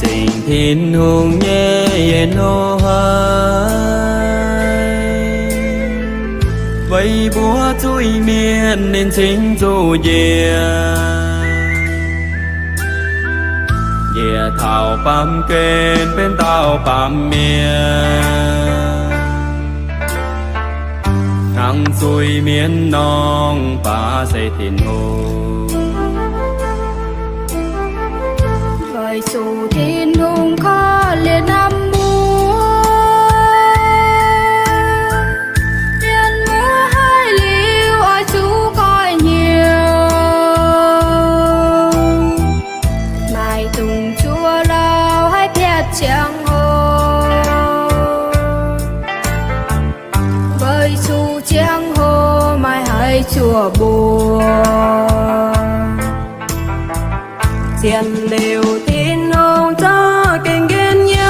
Zingh Tin-Hungh nyei yietc norm haaix, weic mbuo zuiz-mienh ninh cingx zuqc njiec. Njiec taux baamh gen benx dauh baamh mienh, hnangv zuiz-mienh nor, mv baac se Tin-Hungh. Weic zuqc Tin-Hungh korv-lienh norm mbuo, mienh muoz haiz liuz oix zuqc goiv-nyuoz. Maaih dungz zuov lauh haih piatv ziangh hoc, weic zuqc ziangh hoc maiv haih zuoqc mbuo. Zien liuz Tin-Hungh za'gengh njien-youh,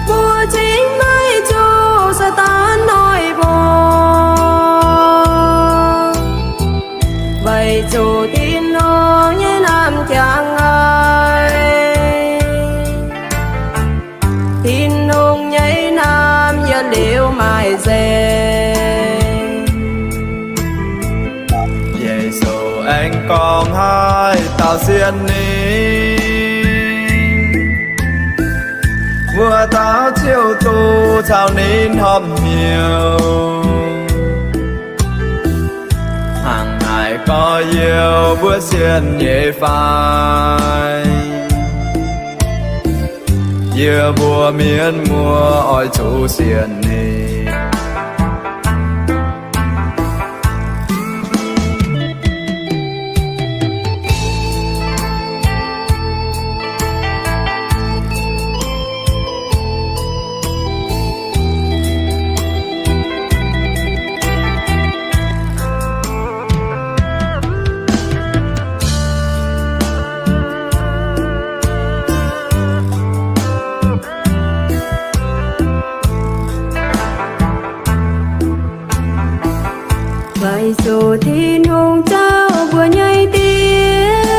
mbuo cingx maiv zuqc Saadaan noic mbuo. Weic zuqc Tin-Hungh nyei naamh jangx haic, Tin-Hungh nyei naamh yietc liuz maaih nzengc. Yesu aengx gorngv haaix dauh sienx ninh, wuov dauh ziouc duqv caux ninh horpc hnyouv. Hnangv naaic gorx-youz mbuo sienx nyei fai? Yie mbuo mienh muoz oix zuqc sienx ninh. Weic zuqc Tin-Hungh zauv mbuo nyei diex,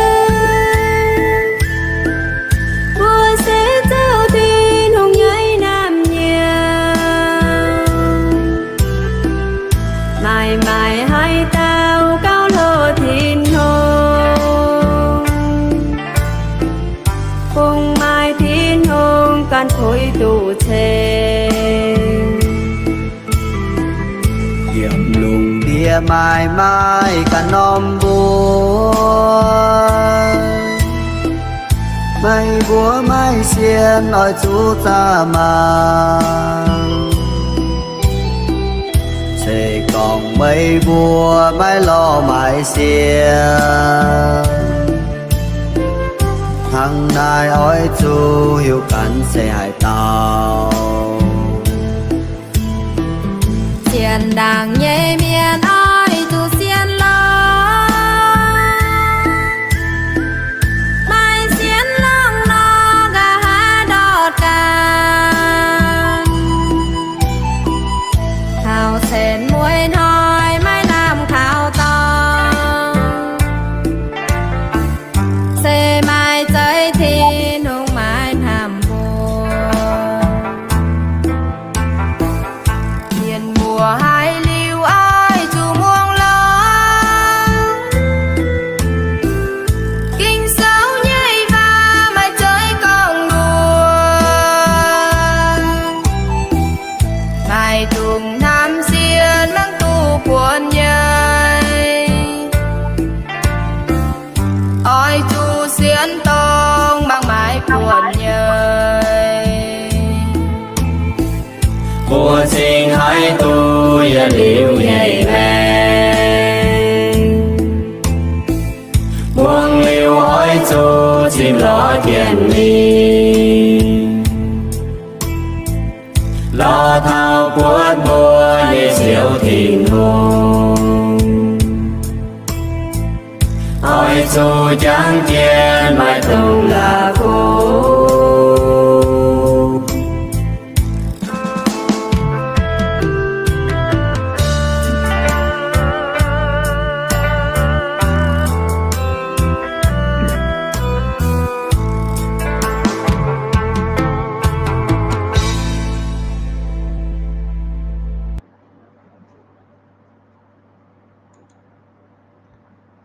mbuo se zouv Tin-Hungh nyei naamh nyiemc. Maaih maaic haaix dauh gauh hlo Tin-Hungh, kungx maaih Tin-Hungh ganh kuiv duqv ceng. Yiem lungh ndiev maaih maaih ganh norm mbuo, meih mbuo maiv sienx oix zuqc zaah maah! Se gorngv meih mbuo maiv lorz maaiz sienx, hnangv naaic oix zuqc hiuv ganh se haaix dauh. Sienx ndaangc nyei mienh oix zuqc sienx lorz, maaih sienx longx nor, nqa'haav ndortv ganh. Taux cien mueiz hnoi maiv lamh kaux dorngx, se maaih zeiv Tin-Hungh maiv hnamv mbuo. Mienh muoz haiz liuz oix zuqc muangx lorz, Ging-Sou nyei waac maaih zeiv gorngv-luoqc. Maaih dungz hnamv sienx mangc duqv buonc nyei, oix zuqc sienx dongh mangc maaih buonc nyei. Mbuo cingx haiz duqv yietc liuz nyei maengc, muangx liuz oix zuqc zipv lorz jienv mingh, lorz taux buonv mbuo nyei Ziouv Tin-Hungh. Oix zuqc jangx jienv maaih dongh la'kuqv.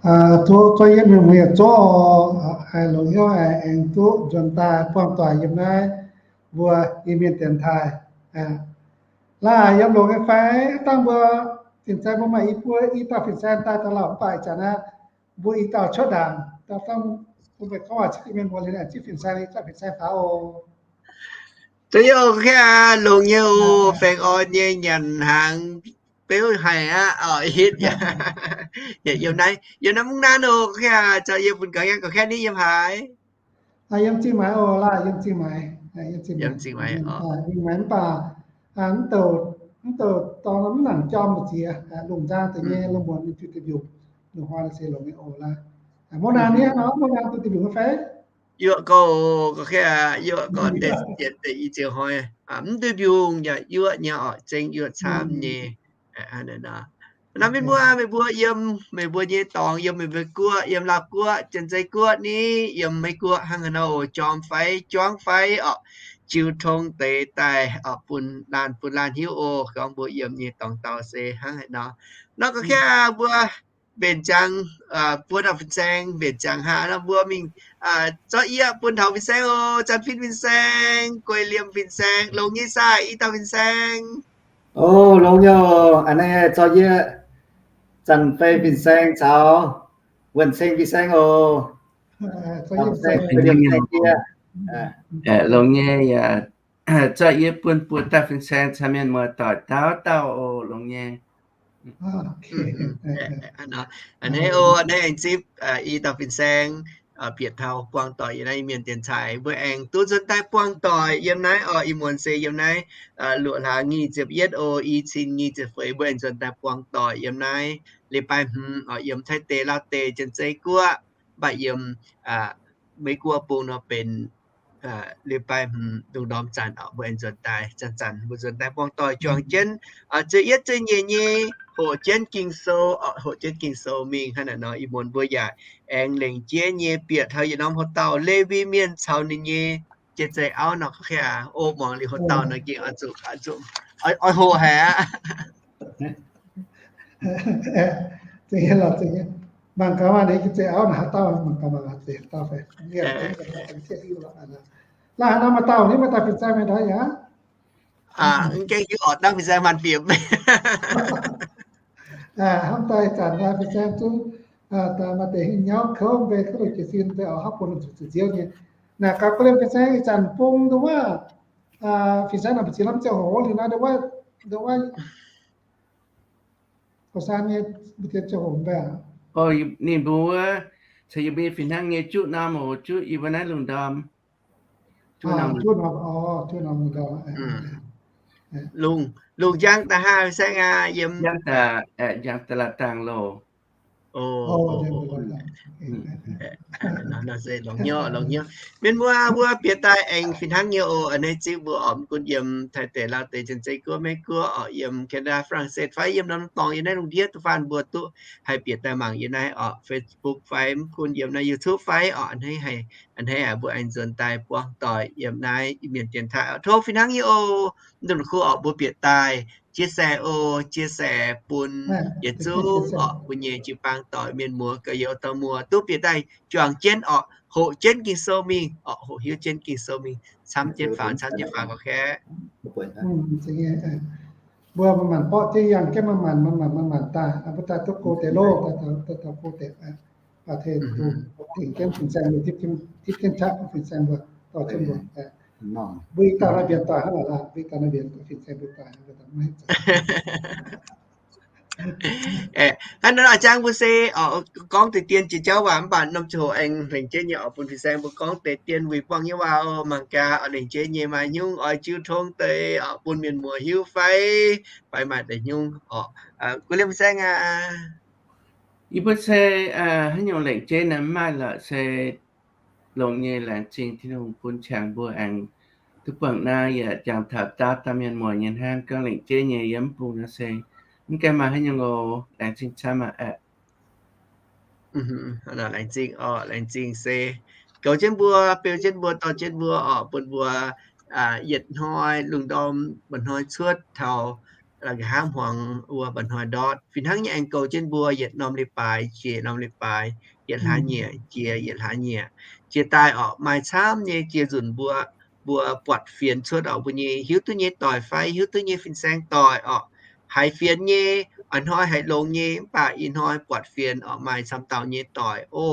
Zuov, zuov yie mienh muoz yietc zungv oc, haih longc hnyouv aengx duqv nzuonx daaih buangh doic yiem naaiv mbuo Iu-Mienh dienx taaih. Laaih yiem longx nyei fai? Dangh mbuo fin-saeng mbuo maaih i buo i dauh fin-saeng daaih daaih lauh mv baac ih zanc naaiv mbuo i dauh cuotv ndaangc, dangh mbuo gorngv waac cingv mienh muoz liuz aengx zipv fin-saeng, i dauh fin-saeng faaux oc. Zoux yie oc, longx nyei oc, baengh orn nyei nyanc hnaangx beuv haic aqv oc. Hitv yiem naaiv, yiem naaiv mungv naaiv oc, zoux yie bun gaux yangh gaux kaeqv nitv yiem haaix? Yiem Zingh Maix oc, laaih yiem Zingh Maix, yiem Zingh Maix mv baac mv douc, mv douc dorngx mv nangc jorm mbu'ziex, lungh nzang deix nyei lungh muonz ninh duqv deic-mbiungc, lungh hnoi se longx nyei oc laaih. Muoz naanc nyei nor, muoz naanc duqv deic-mbiungc fai? Yuoqv gorx, gorx kaeqv, yuoqv gorx deix zienx deix i ziouc hnoi, mv duqv mbiungc yaac yuoqv nyei oc, zengv yuoqv camv nyei. Naaiv mienh muoz, meih mbuo yiem meih mbuo nyei dorngx, yiem meih mbuo guoqv, yiem Laauv guoqv, Janx-Zei guoqv ni, yiem Meiv guoqv hnangv haaix nor oc, jorm fai juangv fai oc, jiu tong deix daaih oc, bun laanh bun laanh hiuv oc, gorngv mbuo yiem nyei dorngx dauh se hnangv haaix nor. Nor gorx kaeqv mbuo mbenc ziangx, buo dauh fin-saeng mbenc ziangx haaix nor mbuo mingh zorqv yie bun taux fin-saeng oc, Zanc Fin fin-saeng, Guei Liemh fin-saeng, longx nyei saah i dauh fin-saeng? O, longx nyei oc. A'hneiv zorqv yie Zanc Fei fin-saeng caux Wuonh Ceng fin-saeng oc. Longx nyei yaac zorqv yie bun buo dauh fin-saeng caux mienh muoz doic dauh dauh oc, longx nyei. A'hneiv oc, a'hneiv aengx zipv i dauh fin-saeng bieqc taux buangh doic yiem naaiv Iu-Mienh dienx taaih, mbuo aengx duqv nzuonx daaih buangh doic yiem naaiv oc. Ih muonz se yiem naaiv luoqc hlaax nyic ziepc yietv oc, i cin nyic ziepc feix mbuo aengx nzuonx daaih buangh doic yiem naaiv leiz-baaix hmz oc, yiem Taiv deic, Laauv deic, Janx-Zei guoqv, mv baac yiem Meiv guoqv bung nor benx leiz-baaix hmz lungh ndorm zanc oc, mbuo aengx nzuonx daaih. Zanc-zanc mbuo nzuonx daaih buangh doic juangc jienv zei yietv zei nyeic nyei hoqc jienv Ging-Sou oc, hoqc jienv Ging-Sou mingh hnangv naaiv nor. Ih muonz mbuo yaac aengx lengc jeiv nyei bieqc taux yietc norm houx-dauh Lewi Mienh caux ninh nyei jiex zei auv nor. Aa, o, muangx liuz houx-dauh nor gengh oix zuqc, oix zuqc oix hoqc haic aqv. Mangc gaax maaih ninh jiex zei auv naaic haaix dauh, mangc gaax maaih zeiz haaix dauh fai. Laaih haaix nor maaih dauh ni, maaih dauh fin-saeng mienh doic yaac. Mv gaengh hiuv oc, dangh fin-saeng maanc fiemx. Hnamv daaih zanc fin-saeng zungv maaih deix hingh nyauv kouv mv bei, kouv longc jiez sin mv bei oc, hopv bun zuqc zuqc nziouv nyei. Naaic gaax guv liemh fin-saeng ih zanc bung nduov wuov, fin-saeng naaic mbu'ziex lamh ziangh hoc liuz naaiv nduov wuov, nduov wuov, gauh saan nyei mbu'ziex ziangh hoc mv bei aqv. Ninh mbuo wuov, caux yie mbuo nyei fih hnangv nyei juqv norm oc, juqv yie mbuo naaiv lungh ndorm. Juqv norm, juqv norm, juqv norm lungh ndorm. Lungh njang da'haav saengv aqv, yiem njang da'laatc dangh loh. Mienh muoz mbuo bieqc daaih aengx fih hnangv nyei oc. A'hneiv zipv mbuo oc, mv gunv yiem Taiv deic, Laauv deic, Janx-Zei guoqv, Meiv guoqv oc, yiem Canada, France fai yiem norm dorngx yiem naaiv lungh ndiev da'faanh mbuo duqv haih bieqc daaih mangc yiem naaiv oc, Facebook fai mv gunv yiem naaiv YouTube fai oc, a'hneiv haic, a'hneiv haic mbuo aengx nzuonx daaih buangh doic yiem naaiv Iu-Mienh dienx taaih oc. Tov fih hnangv nyei oc. Mv dungx kuv oc, mbuo bieqc daaih chia sẻ oc, chia sẻ bun yietc zungv oc, mbuo nyei jiu-baang doic mienh muoz ga'youz dauh muoz duqv bieqc daaih juangc jienv oc, hoqc jienv Ging-Sou mingh oc, hoqc hiuv jienv Ging-Sou mingh, camv jienv faaux, camv jienv faaux gauh kaeqv. Mbuo manc-manc borqv jienv yangh jienv manc-manc, manc-manc, manc-manc daaih, mbuo daaih duqv go deix loh, daaih taux go deix, tengx jienv fin-saeng, zipv jienv qaqv fin-saeng mbuo, dorh jienv mbuo. Mbuo ih dauh naaiv mbienx doic hnangv naaic, mbuo ih dauh naaiv mbienx fin-saeng mbuo doic. Hnangv naaiv oix jangx mbuo se gorngv deix dien jiex jauv waac mv baac norm ziangh hoc aengx lengc jeiv nyei oc, bun fin-saeng mbuo gorngv deix dien wuic buangh nyei waac oc. Mangc gaax oix lengc jeiv nyei maaih nyungc oix jiu tong deix oc, bun mienh muoz hiuv fai, fai maaih deix nyungc oc. Guv liemh fin-saeng aac. Yie mbuo se haaix nyungc lengc jeiv naaiv mv maaih lorqc, se longx nyei, laengz zingh Tin-Hungh bun qangx mbuo aengx duqv buangh naaiv yietc jangx taux dauh dauh mienh muoz nyei hnangv. Gorngv lengc jeiv nyei yie mv bungx nor se mv gaengh maaih haaix nyungc oc. Laengz zingh camv aqv. Laengz zingh oc, laengz zingh se goux jienv mbuo, beu jienv mbuo, dorh jienv mbuo oc, bun mbuo yietc hnoi lungh ndorm mba'hnoi cuotv taux la'nqa'haav hmuangx wuov mba'hnoi ndortv. Fih hnangv nyei aengx goux jienv mbuo yietc norm leiz-baaix jiex norm leiz-baaix, yietc hlaax nyieqc jiex yietc hlaax nyieqc, jiex daaih orqc maaih camv nyei jiex nzunc mbuo, mbuo buatc fienx cuotv orqc mbuo nyei hiuv duqv nyei doic fai hiuv duqv nyei fin-saeng doic orqc, haiz fienx nyei, a'hnoi haiz longx nyei, mv baac ih hnoi buatc fienx orqc maaih camv dauh nyei doic. O,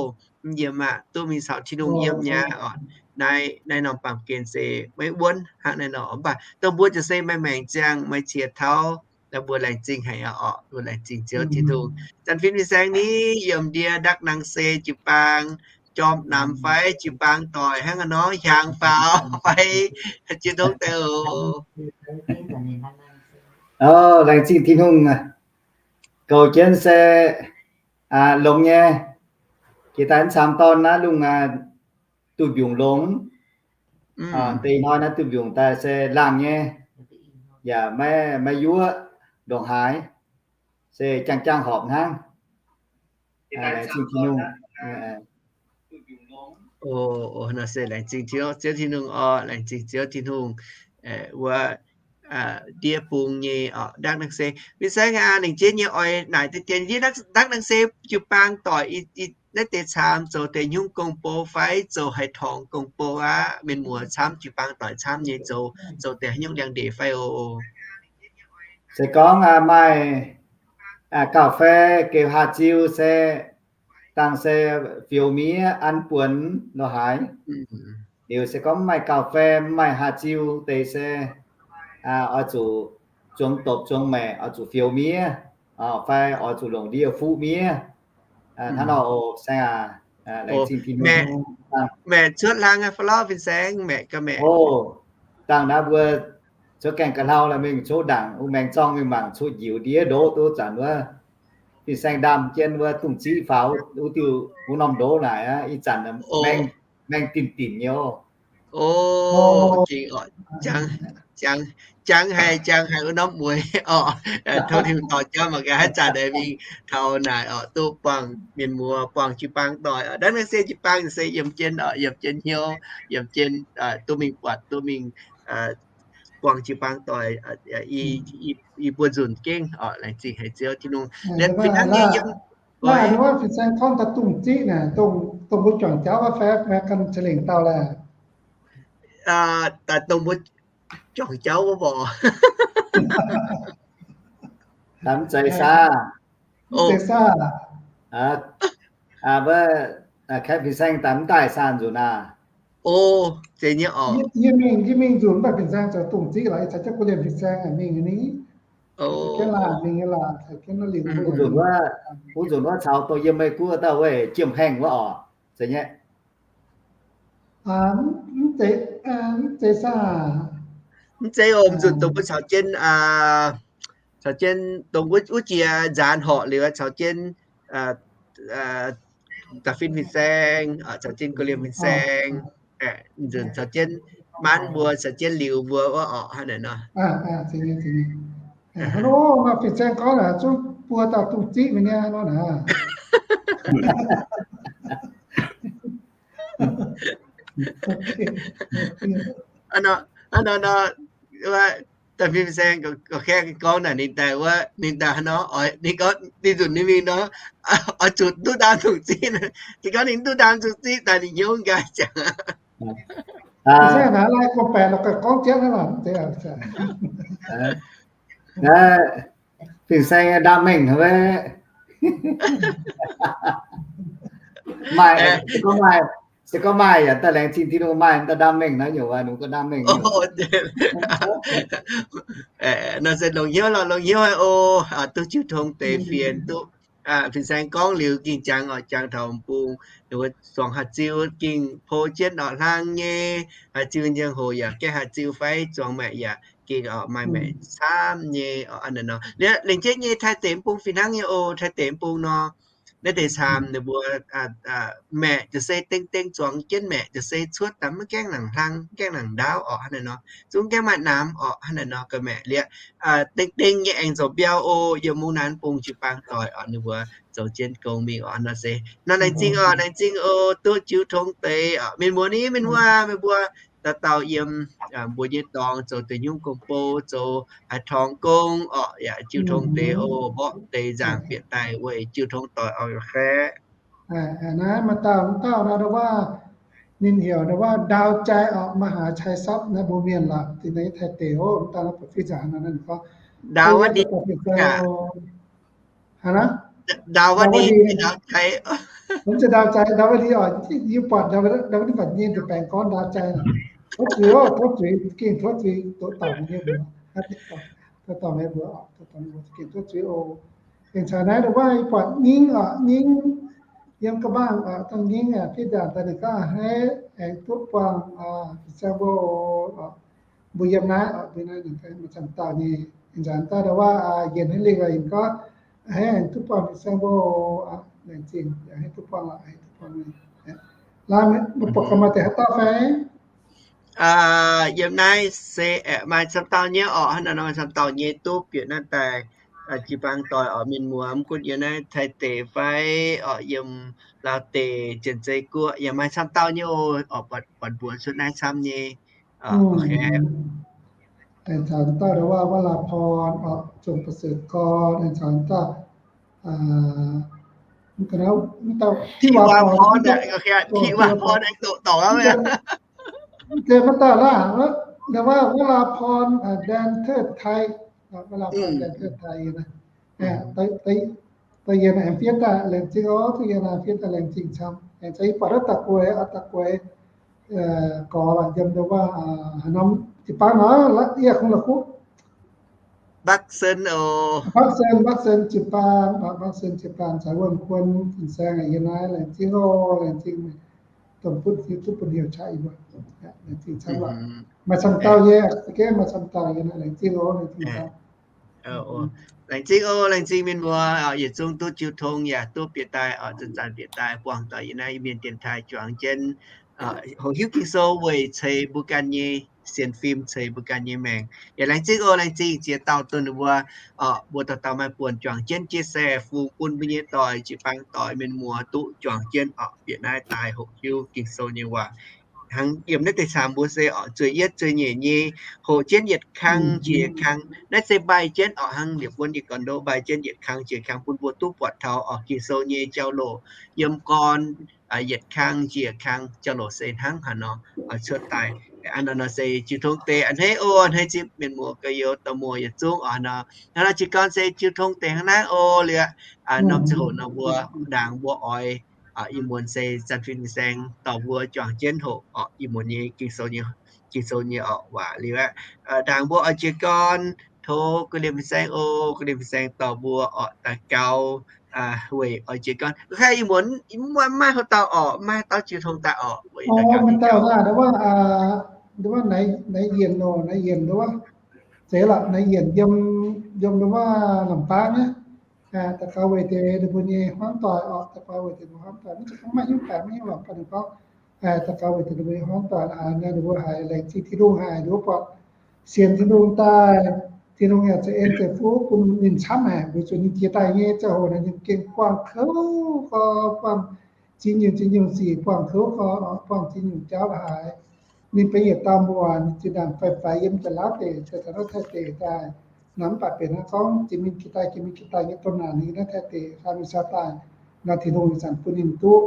mv yiem aqv, duqv mingh caux Tin-Hungh yiem nyei orqc. Naaiv, naaiv norm baamh gen se maiv wuonv hnangv naaiv nor, mv baac dongh mbuo ziouc se maaih maengc ziangh, maaih qiex tauv, mbuo laengz zingh haic orqc, mbuo laengz zingh Ziouv Tin-Hungh. Zanc fin fin-saeng ni yiem ndie ndakv nang se jiu-baang jorm namx fai jiu-baang doic hnangv nor hiaangx faaux fai jiu tong deix oc. Laengz zingh Tin-Hungh, goux jienv se longx nyei. Jiex daaih camv dorn naaiv lungh duih mbiungc longx. Deix hnoi naaiv duih mbiungc daaih se laangh nyei, yaac maiv, maiv yuoqv ndongc haaix, se jaang-jaang horpc hnangv. Laengz zingh Tin-Hungh. Nor se laengz zingh Tin-Hungh, Ziouv Tin-Hungh oc, laengz zingh Ziouv Tin-Hungh. Wuov ndie bung nyei orqc, ndakv nang se fin-saeng aac, ninh jienv nyei oix naaic deix dien, ndie ndakv nang se jiu-baang doic naaiv deix caamx zoux deix nyungc gong-bou fai zoux haaix torngx gong-bou aqv? Mienh muoz camv, jiu-baang doic camv nyei zoux, zoux deix haaix nyungc ndiangx-ndeic fai oc? Se gorngv maaih gauh fai geux haax ziu se dangh se fioux miev an buonc lo haaix. Liuz se gorngv mv maaih gauh fai mv maaih haax ziu deix se oix zuqc zuangx dopc zuangx maeqc, oix zuqc fioux miev, fai oix zuqc longc ndie fuqv miev. Hnangv nor oc, saeng aac, laengz zingh Tin-Hungh. Maeqc cuotv hlang aqv, fai lorz fin-saeng, maeqc ga'maeqc. O, dangh naaiv mbuo cuotv gaengh ga'hlau la'mingh coqv ndaangc wuov maengx zorng mingh mangc coqv njiec ndiev ndoqv duqv zanc wuov, fin-saeng ndaam jienv wuov dungz ziqv faaux wuov diuh wuov norm ndoqv naaic aqv. Ih zanc maeng, maeng dinc dinc nyei oc. O, jangx, jangx haic, jangx haic wuov norm mueiz oc. Tov Tin-Hungh dorh jauv mangc gaax haaix zanc aengx mingh taux naaic oc, duqv buangh mienh muoz, buangh jiu-baang doic oc. Naaiv se jiu-baang se yiem jienv oc, yiem jienv hnyouv, yiem jienv duqv mingh buatc, duqv mingh buangh jiu-baang doic, yie mbuo nzunc gengh oc. Laengz zingh haic Ziouv Tin-Hungh. Liuz fih hnangv nyei yiem, fin-saeng gorngv daaih dungz ziqv naaic, dongh mbuo juangc jauv wuov fai maaih gan ca'lengc dauh laeh? Daaih dongh mbuo juangc jauv wuov mborqc. Mv zeiz saah? Mv zeiz saah? Wuov, kaeqv fin-saeng daaih mv daaih saah nzunc aac? O, zeiz nyei oc. Yie mingh, yie mingh nzunc mv baac fin-saeng zoux dungz ziqv lorqc, yie caux jienv guv liemh fin-saeng mingh ni. Mingh nyei laac, mingh nyei laac, caux jienv liuz. Wuov nzunc wuov caux dongh yiem Meiv Guoqv dauh wuov Jiem Haengh wuov oc, zeiz nyei. Mv zeiz saah? Mv zeiz oc, nzunc dongh mbuo caux jienv, caux jienv dongh wuov jiex nzaanx horqc liuz caux jienv da'fin fin-saeng, caux jienv guv liemh fin-saeng, nzunc caux jienv maanv mbuo, caux jienv liuz mbuo wuov oc, hnangv naaic nor. Fin-saeng gorngv naaic zungv buo dauh dungz ziqv mingh niaa nor naaic. Hnangv nor, da'fin fin-saeng gorngv naaic ninh daaih wuov, ninh daaih hnangv nor, ninh gorngv ninh nzunc ninh mingh nor, oix zuqc duqv ndaam dungz ziqv. Se gorngv ninh duqv ndaam dungz ziqv daaih ninh hnyouv nqaai ziangx. Fin-saeng ndaam mengh haic. Maaih, se gorngv maaih yaac daaih laengz zingh Tin-Hungh, maaih daaih ndaam mengh naaiv nyungc, ninh gorngv ndaam mengh. Nor se longx hnyouv lorqc, longx hnyouv haic oc. Duqv jiu tong deix fienx duqv fin-saeng gorngv liuz gengh jangx oc, jangx taux bung, ninh mbuo zuangx haaix ziu gengh pou jienv oc, hlang nyei haaix ziu, njang hoc yaac gaengh haaix ziu fai zuangx maeqc yaac gengh oc, maaih maeqc camv nyei oc, hnangv naaic nor. Liuz lengc jeiv nyei Taiv deic bung fih hnangv nyei oc, Taiv deic bung nor, naaiv deix camv ninh mbuo maeqc jiez se deng deng zuangx jienv, maeqc jiez se cuotv daaih maiv gaengh nangc hlang, maiv gaengh nangc ndaauv oc, hnangv naaic nor. Zungv gaengh maaih namx oc, hnangv naaic nor ga'maeqc liuz, deng deng nyei aengx zoux mbiauh oc, yiem mungv naaiv bung jiu-baang doic oc, ninh mbuo zoux jienv gong mingh oc, hnangv naaic se nor. Laengz zingh oc, laengz zingh oc, duqv jiu tong deix oc, mienh muoz ni, mienh muoz, meih mbuo dauh dauh yiem mbuo nyei dorngx zoux deix nyungc gong-bou, zoux haaix torngx gong orqc, yaac jiu tong deix oc, mborqv deix nzaangc bieqc daaih weic jiu tong doic oc. Naaiv maaih dauh, dauh nor ndau waac, ninh heuc ndau waac Ndau Jai orqc, มหาชัยทรัพย์ naaiv mbuo mienh lorqc, dingc naaiv Taiv deic oc, dauh nor buatc fih nzaangc nor naaiv gorngv Ndau Wa'ndie, Ndau Wa'ndie, Ndau Jai, Ndau Wa'ndie oc, yie buatc Ndau Wa'ndie buatc nyei nduqc baengc gorngv Ndau Jai. Tov zuiz oc, tov zuiz, gengh tov zuiz, doqc dorngc nyei mbuox, doqc dorngc nyei mbuox, doqc dorngc nyei mbuox, gengh tov zuiz oc. Aengx caux naaiv ndau waac yie buatc Nyingv oc, Nyingv yiem ga'mangh oc, dongh Nyingv aqv, fih nzaangc daaih ninh gorngv a'hneiv aengx duqv buangh fin-saeng mbuo oc. Mbuo yiem naaiv oc, mbuo naaiv maaih camv dauh nyei. Aengx caux dauh ndau waac Yienc Haiv Lingh oc, ninh gorngv a'hneiv aengx duqv buangh fin-saeng mbuo oc. Laengz zingh, a'hneiv duqv buangh oc, a'hneiv duqv buangh. Laaix mbuo buatc gauh maaih deix haaix dauh fai? Yiem naaiv se aeqv, maaih camv dauh nyei oc, hnangv naaiv nor maaih camv dauh nyei duqv bieqc naaiv daaih jiu-baang doic oc, mienh muoz, mv gunv yiem naaiv Taiv deic fai oc, yiem Laauv deic, Janx-Zei Guoqv yaac maaih camv dauh nyei oc, buatc mbuox cuotv naaiv camv nyei. Aengx caux dauh ndau waac Wa'laax Porn oc, Zong Ba'seuc Gorn, aengx caux dauh Ti Waac Porn, Ti Waac Porn, doqc dorngc aqv. Deix maiv dauh laac, ndau waac Wa'laax Porn, Dancer Taiv, Wa'laax Porn, Dancer Taiv, da'yietv aengx fiev daaih, laengz zingh oc, duqv yie naaic fiev daaih laengz zingh camv. Aengx caux yie buatc wuov da'gueix, da'gueix gorx lorqc, yiem ndau waac haaix norm jiu-baang nor, yie kungx la'kuqv Mbakv Sen oc. Mbakv Sen, Mbakv Sen jiu-baang, Mbakv Sen jiu-baang caux Wuonh Kuon fin-saeng yiem naaiv, laengz zingh oc, laengz zingh. Dongh butv hiuv, duqv bun heuc qaqv yie mbuo. Laengz zingh camv lorqc. Maaih camv dauh nyei, za'gengh maaih camv dauh nyei, laengz zingh oc, laengz zingh camv. Laengz zingh oc, laengz zingh mienh muoz, yietc zungv duqv jiu tong yaac duqv bieqc daaih oc, zanc-zanc bieqc daaih buangh doic yiem naaiv Iu-Mienh dienx taaih juangc jienv hoqc hiuv Ging-Sou weic ceix mbuo ganh nyei sienx fim, ceix mbuo ganh nyei maengc. Yaac laengz zingh oc, laengz zingh ziex dauh dunh ninh mbuo, mbuo dauh dauh maaih buonc juangc jienv chia sẻ fungx bun mbuo nyei doic, jiu-baang doic, mienh muoz duqv juangc jienv oc, bieqc naaiv daaih hoqc hiuv Ging-Sou nyei waac. Hnangv yiem naaiv deix camv mbuo se oc, zueiz yietv zueiz nyeic nyei hoqc jienv yietc kang jiex yietc kang. Naaiv se mbaih jienv oc, hnangv liepc buonv nyei gorn-ndoqv mbaih jienv yietc kang jiex kang bun mbuo duqv buatc taux oc, Ging-Sou nyei jauv-louc yiem gorn yietc kang jiex kang jauv-louc se hnangv haaix nor cuotv daaih. Aa, nor nor se jiu tong deix a'hneiv oc, a'hneiv zipv mienh muoz gorx-youz dorh muoz yietc zungv oc. Hnangv nor jiez gorn se jiu tong deix hnangv naaiv oc. Liuz norm ziangh hoc nor mbuo ndaangc mbuo oix ih muonz se zanc fin-saeng dorh mbuo juangc jienv hoqc oc, ih muonz nyei Ging-Sou nyei, Ging-Sou nyei oc waac liuz aqv. Ndaangc mbuo oix jiez gorn, tov ga'ndiev fin-saeng oc, ga'ndiev fin-saeng dorh mbuo oc daux gaux weic oix jiez gorn. Kaav ih muonz maiv maaih haaix dauh oc, maiv maaih haaix dauh jiu tong daaih oc. Maaih dauh naaiv, naaiv yienc oc, naaiv yienc nduov, zeiz lorqc, naaiv yienc yiem nduov lamh baav naaiv. Daux gaux weic deix ninh mbuo nyei hmuangv doic oc, daux gaux weic deix ninh mbuo hmuangv doic, maiv zeiz gorngv maiv hiuv baengc maiv hiuv lorqc, baac ninh gorngv daux gaux weic deix ninh mbuo nyei hmuangv doic, ninh mbuo haiz laengz zingh Tin-Hungh haic, ninh mbuo buatc sienx Tin-Hungh daaih, Tin-Hungh yaac za'eix en za'eix fuqv bun ninh camv haic, weic zuqc ninh jiex daaih nyei ziangh hoc naaic ninh gengh buangh kouv gorx, buangh ziex nyungc ziex nyungc sic, buangh kouv gorx, buangh ziex nyungc jauv la'haaix. Ninh benx yietc dauh muoc, ninh zinh ndaangc faix-faix yiem Janx-Laauv deic, daaih taux naaiv Taiv deic daaih. Naaiv mv baac benx hnangv gorngv jiex mingh jiex daaih, jiex mingh jiex daaih nyei domh naanc, ninh naaiv Taiv deic hlaax mingh saah daaih nor, Tin-Hungh zanc bun ninh duqv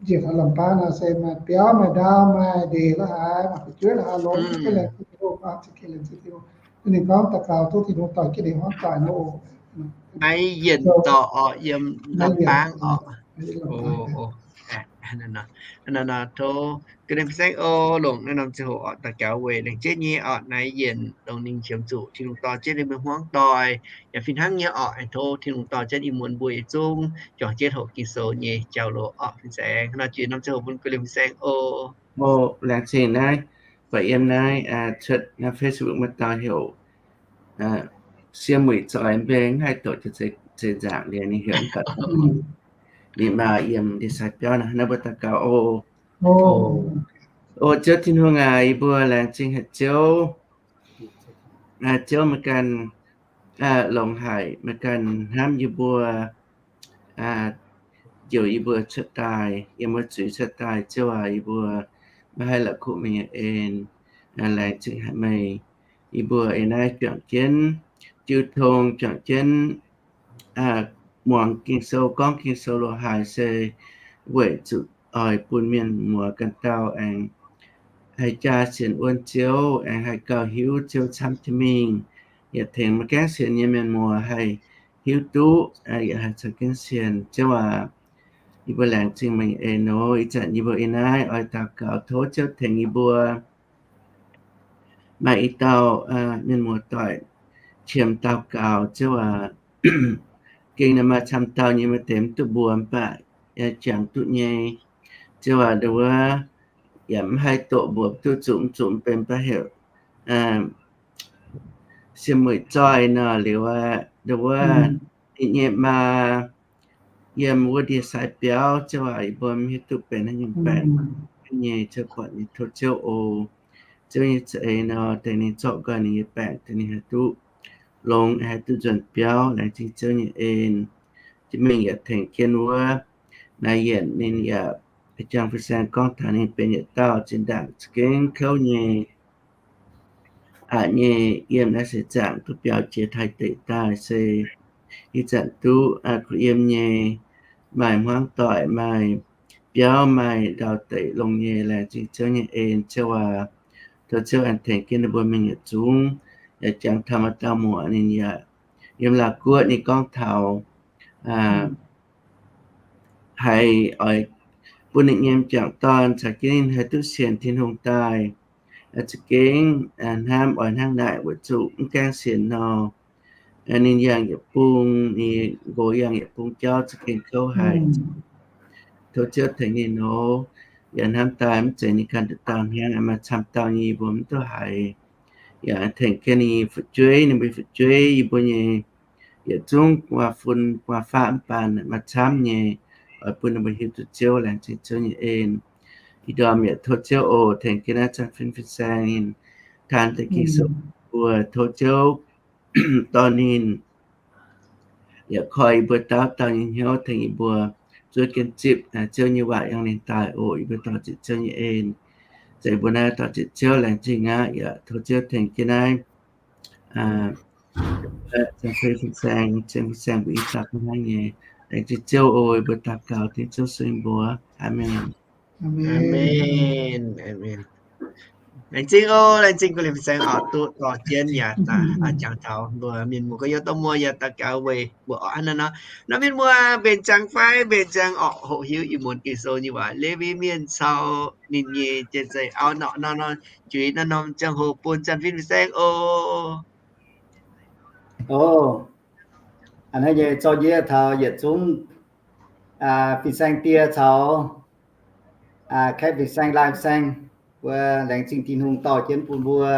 njiec taux lamh baav nor se maaih biauv maaih ndaauv maaih ndeic la'haaix, maaih fu'jueiv la'haaix, longx za'gengh laengz zingh Tin-Hungh, za'gengh laengz zingh Tin-Hungh. Ninh gorngv daux gaux tov Tin-Hungh dorh jienv ninh hmuangv doic nor oc. Naaiv yienc dorh oc, yiem lamh baang oc. Tov ga'ndiev fin-saeng oc, longc naaiv norm ziangh hoc oc daux gaux weic laengz zingh nyei oc, naaiv yienc dongh ninh qiemx zuqc Tin-Hungh dorh jienv ninh mbuo hmuangv doic. Yaac fih hnangv nyei oc, aengx tov Tin-Hungh dorh jienv ih muonz mbuo yietc zungv juangc jienv hoqc Ging-Sou nyei jauv-louc oc. Fin-saeng nor, jiex norm ziangh hoc bun ga'ndiev fin-saeng oc. Oc, laengz zingh naaiv, buatc yiem naaiv cuotv naaiv Facebook maaih dauh heuc Siem Muic Zoih Mbeng, haih doqc jiex zeix nzaangc liuz ninh heuc mv baac ninh maaih yiem ndie-sai biauv naaiv, naaiv mbuo daux gaux oc. Oc, Ziouv Tin-Hungh aac, yie mbuo laengz zingh haic Ziouv. Ziouv meih ganh longx haic, meih ganh hnamv yie mbuo, njoux yie mbuo cuotv daaih, yiem wuov zuiz cuotv daaih. Ziouv aac, yie mbuo maiv haih la'kuqv meih nyei en. Laengz zingh haic meih, yie mbuo ih naaiv juangc jienv jiu tong, juangc jienv muangx Ging-Sou, gorngv Ging-Sou lo haaix se weic zuqc oix bun mienh muoz ganh dauh aengx haih jaa sienx wuonv Ziouv, aengx haih gauh hiuv Ziouv camv jienv mingh, yaac tengx maiv gaengh sienx nyei mienh muoz haih hiuv duqv, yaac haih caux jienv sienx. Ziouv aac, yie mbuo laengz zingh meih nyei en oc. Ih zanc yie mbuo ih naaiv oix daux gaux tov Ziouv tengx yie mbuo. Maaih i dauh mienh muoz doic qiemx daux gaux, Ziouv aac, gengh naaiv maaih camv dauh nyei maaih deix mv duqv mbuox mv baac jangx duqv nyei. Ziouv aac, ndau wuov yaac mv haih doqc mbuox duqv zuqc mv zuqc mv benx baav heuc sieqv mueic zoih nor liuz aqv. Ndau wuov ninh nyei maa yiem wuov ndie-sai biauv, Ziouv aac, yie mbuo mv hiuv duqv benx haaix nyungc baengc nyei. Ziouv buatc nyei, tov Ziouv oc. Ziouv nyei za'eix nor, tengx ninh zorqv nqoi ninh nyei baengc, tengx ninh haih duqv longx, haih duqv nzuonx biauv. Laengz zingh Ziouv nyei en. Jienv mingh yaac tengx jienv wuov Naaiv Yienc ninh yaac jangx fin-saeng gorngv taux ninh benx yietc dauh zinh ndaangc za'gengh kouv nyei aqc nyei. Yiem naaiv seix zaangc duqv biaux jiex Taiv deic daaih se ih zanc duqv kuh yiem nyei, maaih hmuangv doic, maaih biauv, maaih ndau deic longx nyei. Laengz zingh Ziouv nyei en, Ziouv aac. Tov Ziouv aengx tengx jienv ninh mbuo mingh yietc zungv. Yaac jangx taux maaih dauh muoc ninh yaac yiem Laauv Guoqv, ninh gorngv taux haiz oix bun ninh nyei m'jangc dorn caux jienv ninh haih duqv sienx Tin-Hungh daaih, za'gengh hnamv oix hnangv naaic weic zuqc mv gaengh sienx nor, ninh yangh yietc bung, ninh nqox yangh yietc bung jauv za'gengh kouv haic. Tov Ziouv tengx ninh oc. Yaac hnamv daaih mv zeiz ninh ganh nduqc dauh hnangv, maaih camv dauh nyei yie mbuo mv duqv haiz. Yaac tengx jienv ninh nyei fu'jueiv, ninh mbuo fu'jueiv, yie mbuo nyei yietc zungv gu'nguaaz-fun gu'nguaaz-faqv mv baac maaih camv nyei, oix bun ninh mbuo hiuv duqv Ziouv. Laengz zingh Ziouv nyei en. Ih ndorm yaac tov Ziouv oc, tengx jienv naaiv Zaangc Fin fin-saeng ninh taan deix Ging-Sou mbuo. Tov Ziouv dorh ninh yaac koi yie mbuo dauh dauh nyei hnyouv, tengx yie mbuo zuov jienv zipv Ziouv nyei waac yangh ninh daaih oc. Yie mbuo daux zipv Ziouv nyei en. Za'gengh mbuo naaiv daux zipv Ziouv laengz zingh aqv. Yaac tov Ziouv tengx jienv naaiv Zaangc Fin fin-saeng, Zaangc Fin fin-saeng mbuo i dauh hnangv nyei. Laengz zingh Ziouv oc. Mbuo daux gaux dengv Ziouv sueih mbuox. Aamen. Laengz zingh oc. Laengz zingh Guv Liemh fin-saeng oc, duqv dorh jienv yaac jangx taux mbuo mienh muoz gorx-youz dorh muoz yaac daux gaux weic mbuo orqc hnangv naaiv nor. Nor mienh muoz mbenc ziangx fai mbenc ziangx orqc hoqc hiuv ih muonz Ging-Sou nyei waac, Lewi Mienh caux ninh nyei jien-zeiv auv-norqc nor, nor juix naaiv norm ziangh hoc bun Zaangc Fin fin-saeng oc. Ov, a'hneiv nyei zorqv njiec taux yietc zungv fin-saeng die caux kaeqv fin-saeng, laai fin-saeng, mbuo laengz zingh Tin-Hungh dorh jienv bun mbuo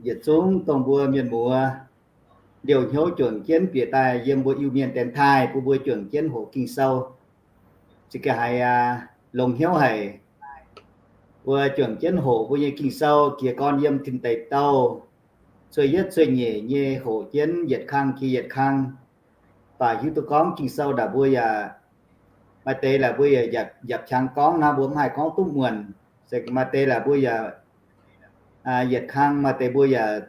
yietc zungv dongh mbuo mienh muoz liouh hnyouv juangc jienv bieqc daaih yiem mbuo Iu-Mienh dienx taaih bun mbuo juangc jienv hoqc Ging-Sou. Za'gengh haiz longx hnyouv haic. Mbuo juangc jienv hoqc mbuo nyei Ging-Sou, jiez gorn yiem Tin Deic Douh cuei yietv cuei nyeic nyei hoqc jienv yietc kang jiex yietc kang. Baac hiuv duqv gorngv Ging-Sou ndaangc mbuo yaac maaih deix laaix mbuo yaac yaac qangx gorngv naaiv mbuo mv haih gorngv duqv muonc. Se maaih deix laaix mbuo yaac yietc kang, maaih deix mbuo yaac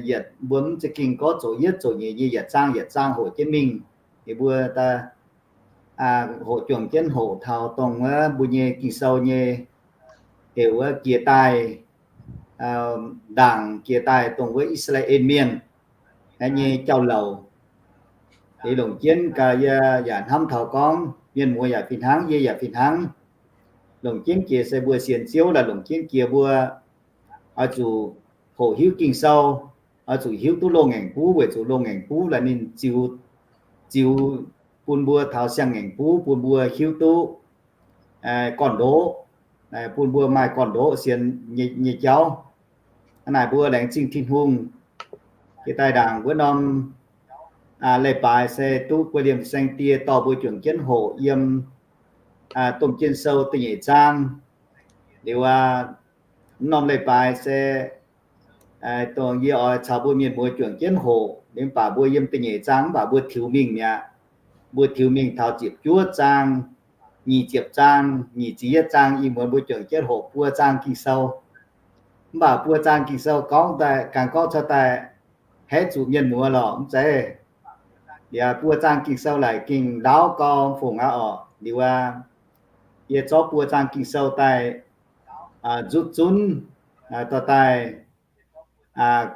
yietc, mbuo mv za'gengh gorngv zoqc yietv zoqc nyeic nyei yietc zaang yietc zaang hoqc jienv mingh. Ninh mbuo hoqc juangc jienv hoqc taux dongh wuov mbuo nyei Ging-Sou nyei heuc wuov jiex daaih, ndaangc jiex daaih dongh wuov I^saa^laa^en Mienh nyei jauv-louc. Liuz longc jienv gaax yie yaac hnamv taux gorngv mienh muoz yaac fih hnangv, yie yaac fih hnangv. Longc jienv jiex se mbuo sienx Ziouv laaix longc jienv jiex mbuo oix zuqc hoqc hiuv Ging-Sou, oix zuqc hiuv duqv loz-ngaengc buv, weic zuqc loz-ngaengc buv laaix ninh ziux, ziux bun mbuo taux siang-ngaengc buv, bun mbuo hiuv duqv gorn-ndoqv, bun mbuo maaih gorn-ndoqv sienx nyei jauv. Hnangv naaic mbuo laengz zingh Tin-Hungh. Jiex daaih ndaangc wuov norm leiz-baaix se duqv Guv Liemh Saeng Die dorh mbuo juangc jienv hoqc yiem Domh Jien Sou da'nyeic zaang. Liuz aac, norm leiz-baaix se dongh yie oix caux mbuo mienh muoz juangc jienv hoqc, liuz mv baac mbuo yiem da'nyeic zaang mv baac mbuo tiux mingh mi'aqv. Mbuo tiux mingh taux ziepc juov zaang, nyic ziepc zaang, nyic ziepc yietv zaang, ih muonz mbuo juangc jienv hoqc buo zaang Ging-Sou. Mv baac buo zaang Ging-Sou gorngv daaih, ganh gorngv cuotv daaih, haeqv zuqc mienh muoz lorqc, mv zeiz. Yaac buo zaang Ging-Sou laaic gengh ndaauv gau fungc aqv orqc. Liuz aqv, yie zorqv buo zaang Ging-Sou daaih nzutv zunv dorh daaih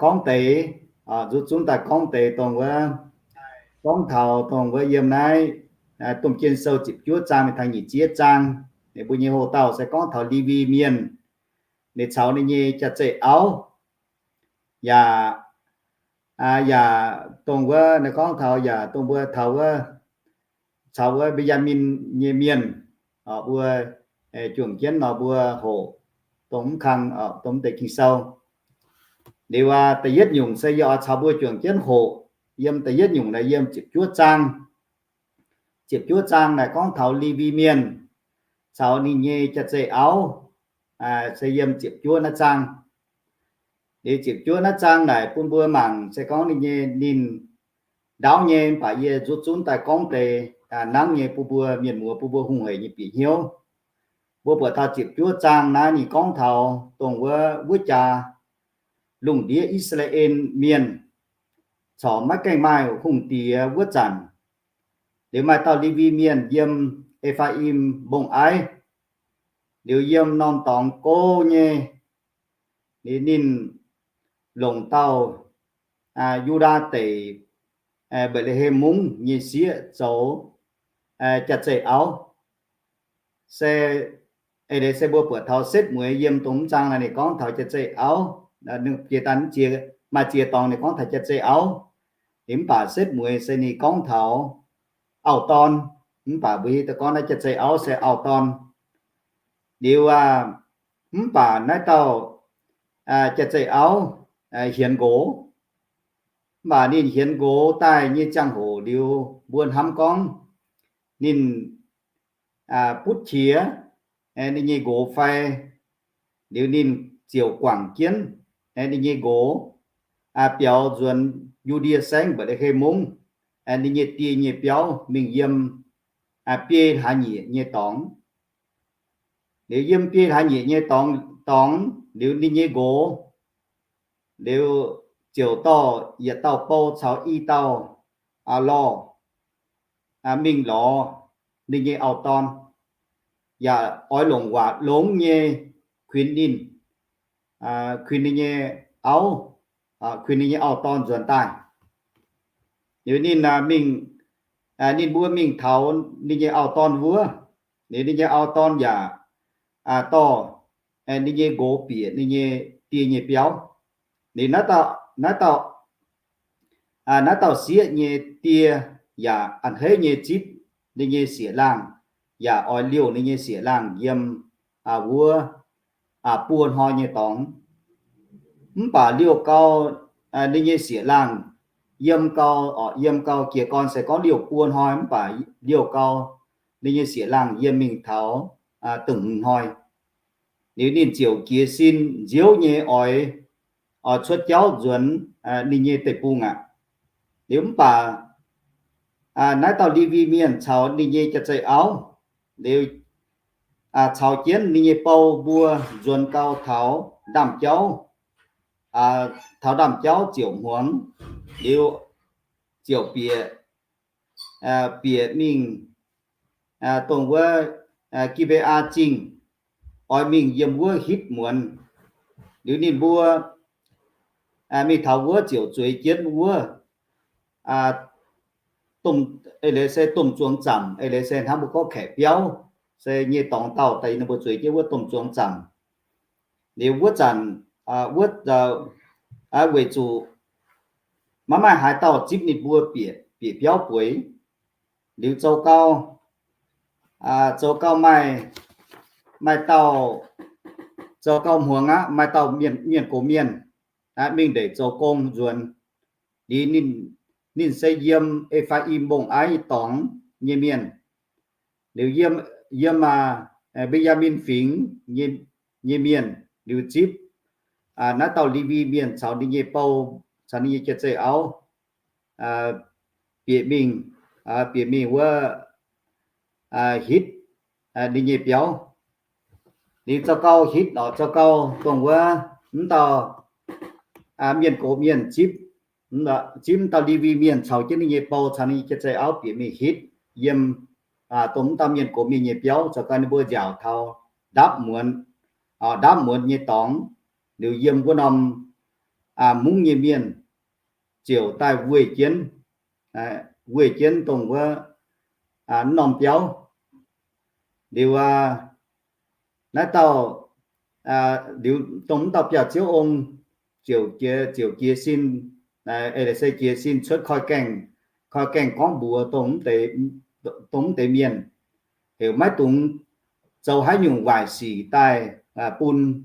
gorngv deix, nzutv zunv daaih gorngv deix dongh wuov, gorngv taux dongh wuov yiem naaiv Domh Jien Sou ziepc juov zaang mingh taux nyic ziepc yietv zaang. Ninh mbuo nyei hoc-dauh se gorngv taux Lewi Mienh, ninh caux ninh nyei jaax-zeih auv, yaac, yaac dongh wuov, ninh gorngv taux yaac dongh mbuo taux wuov, caux wuov Mben^yaa^min nyei mienh, mbuo juangc jienv nor mbuo hoqc dongh mv kang, dongh mv deix Ging-Sou. Liuz aqv, da'yietv nyungc se yie oix caux mbuo juangc jienv hoqc, yiem da'yietv nyungc naaic yiem ziepc juov zaang. Ziepc juov zaang naaic gorngv taux Lewi Mienh caux ninh nyei jaax-zeih auv, se yiem ziepc juov naaiv zaang. Liuz ziepc juov naaiv zaang naaic bun mbuo mangc se gorngv ninh nyei, ninh ndaauv nyei, mv baac yie nzutv zunv daaih gorngv deix nangv nyei bun mbuo mienh muoz, bun mbuo hungh hec nyei bieqc hnyouv. Mbuo buatc taux ziepc juov zaang naaiv ninh gorngv taux dongh wuov, wuov jaax lungh ndiev I^saa^laa^en Mienh corc maiv gaengh maaih hungh diex wuov zanc, liuz maaih dauh Lewi Mienh yiem E^faa^im Mbong-Aiv, liuz yiem norm dorngx go nyei, liuz ninh longc dauh Yu^ndaa Deic, Mbetc^le^hem Mungv nyei sieqv zoux jaax-zeih auv. Se eix leiz se mbuo buatc taux setv mueiz yiem dongh mv zaang naaic ninh gorngv taux jaax-zeih auv. Jiex daaih mv ziex, maaih ziex dorngx ninh gorngv taux jaax-zeih auv, liuz mv baac setv mueiz se ninh gorngv taux auv-dorn. Mv baac mbuo hiuv duqv gorngv naaiv jaax-zeih auv se auv-dorn. Liuz aqv, mv baac naaiv dauh jaax-zeih auv hienx nqox. Mv baac ninh hienx nqox daaih nyei ziangh hoc liuz mbuo hnamv gorngv ninh butv qiex ninh nyei nqox fai, liuz ninh ziouc guangc jienv ninh nyei nqox biaux nzuonx Yu^ndie Saengv Mbetc^le^hem Mungv, ninh nyei die nyei biauv mingh yiem biei hlaax nyieqc nyei dorngx. Liuz yiem biei hlaax nyieqc nyei dorngx, dorngx liuz ninh nyei nqox liuz ziouc dorh yietc dauh bou caux i dauh lorh mingh lorz ninh nyei auv-dorn, yaac oix longc waac longx nyei kuinx ninh, kuinx ninh nyei auv, kuinx ninh nyei auv-dorn nzuonx daaih. Liuz ninh mingh, ninh mbuo mingh taux ninh nyei auv-dorn wuov. Liuz ninh nyei auv-dorn yaac dorh ninh nyei nqox bieqc ninh nyei die nyei biauv. Liuz naaiv dauh, naaiv dauh, naaiv dauh sieqv nyei die yaac a'hneiv nyei zipv ninh nyei sieqv-laangh, yaac oix liouh ninh nyei sieqv-laangh yiem wuov buo hnoi nyei dorngx. Mv baac liouh gau ninh nyei sieqv-laangh yiem gau, yiem gau, jiez gorn se gorngv liouh buo hnoi, mv baac liouh gau ninh nyei sieqv-laangh yiem mingh taux dongh hmz hnoi. Liuz ninh ziouc jiez sin nziouv nyei oix, oix cuotv jauv nzuonx ninh nyei deic-bung aqv. Liuz mv baac naaiv dauh Lewi Mienh caux ninh nyei jaax-zeih auv liuz caux jienv ninh nyei bou mbuo nzuonx gau taux ndaamv-jauv, taux ndaamv-jauv ziouc hmuangx, liuz ziouc bieqc, bieqc mingh dongh wuov Gi^mbei^aa Zingh, oix mingh yiem wuov hitv muonz. Liuz ninh mbuo mingh taux wuov ziouc zueiz jienv wuov, eix leiz se domh zuangx zaamc, eix leiz se hnangv mbuo gorngv kaeqv biauv, se nyei dorngx daauh daaih ninh mbuo zueiz jienv wuov domh zuangx zaamc. Liuz wuov zanc, wuov, weic zuqc maiv maaih haaix dauh zipv ninh mbuo bieqc, bieqc biauv bueix. Liuz zoux gau, zoux gau maaih, maaih dauh, zoux gau hmuangx aqv, maaih dauh mienh, mienh gox mienh mingh ndeic zoux gong nzuonx. Liuz ninh, ninh se yiem E^faa^im Mbong-Aiv dorngx nyei mienh. Liuz yiem, yiem Mben^yaa^min Fingx nyei mienh liuz zipv naaiv dauh Lewi Mienh caux ninh nyei bou, caux ninh nyei jaax-zeih auv bieqc mingh, bieqc mingh wuov hitv, ninh nyei biauv. Liuz zaux gau hitv orqc, zaux gau dongh wuov m'dauh mienh gox mienh zipv, zipv m'dauh Lewi mienh caux jienv ninh nyei bou caux ninh nyei jaav-zei auv bieqc mingh hitv yiem dongh m'dauh mienh gox mienh nyei biauv. Zaux gau ninh mbuo nziaauc taux ndapv muonz, ndapv muonz nyei dorngx, liuz yiem wuov norm mungv nyei mienh ziouc daaih weih jienv, weih jienv dongh wuov m'norm biauv. Liuz naaiv dauh, liuz dongh m'dauh biauv-ziouv ong ziouc, ziouc jiez sin, eix leiz se jiez sin cuotv koi gaengh, koi gaengh gorngv mbuox dongh m'deix mienh, heuc maiv dungx zoux haaix nyungc waaic sic daaih bun,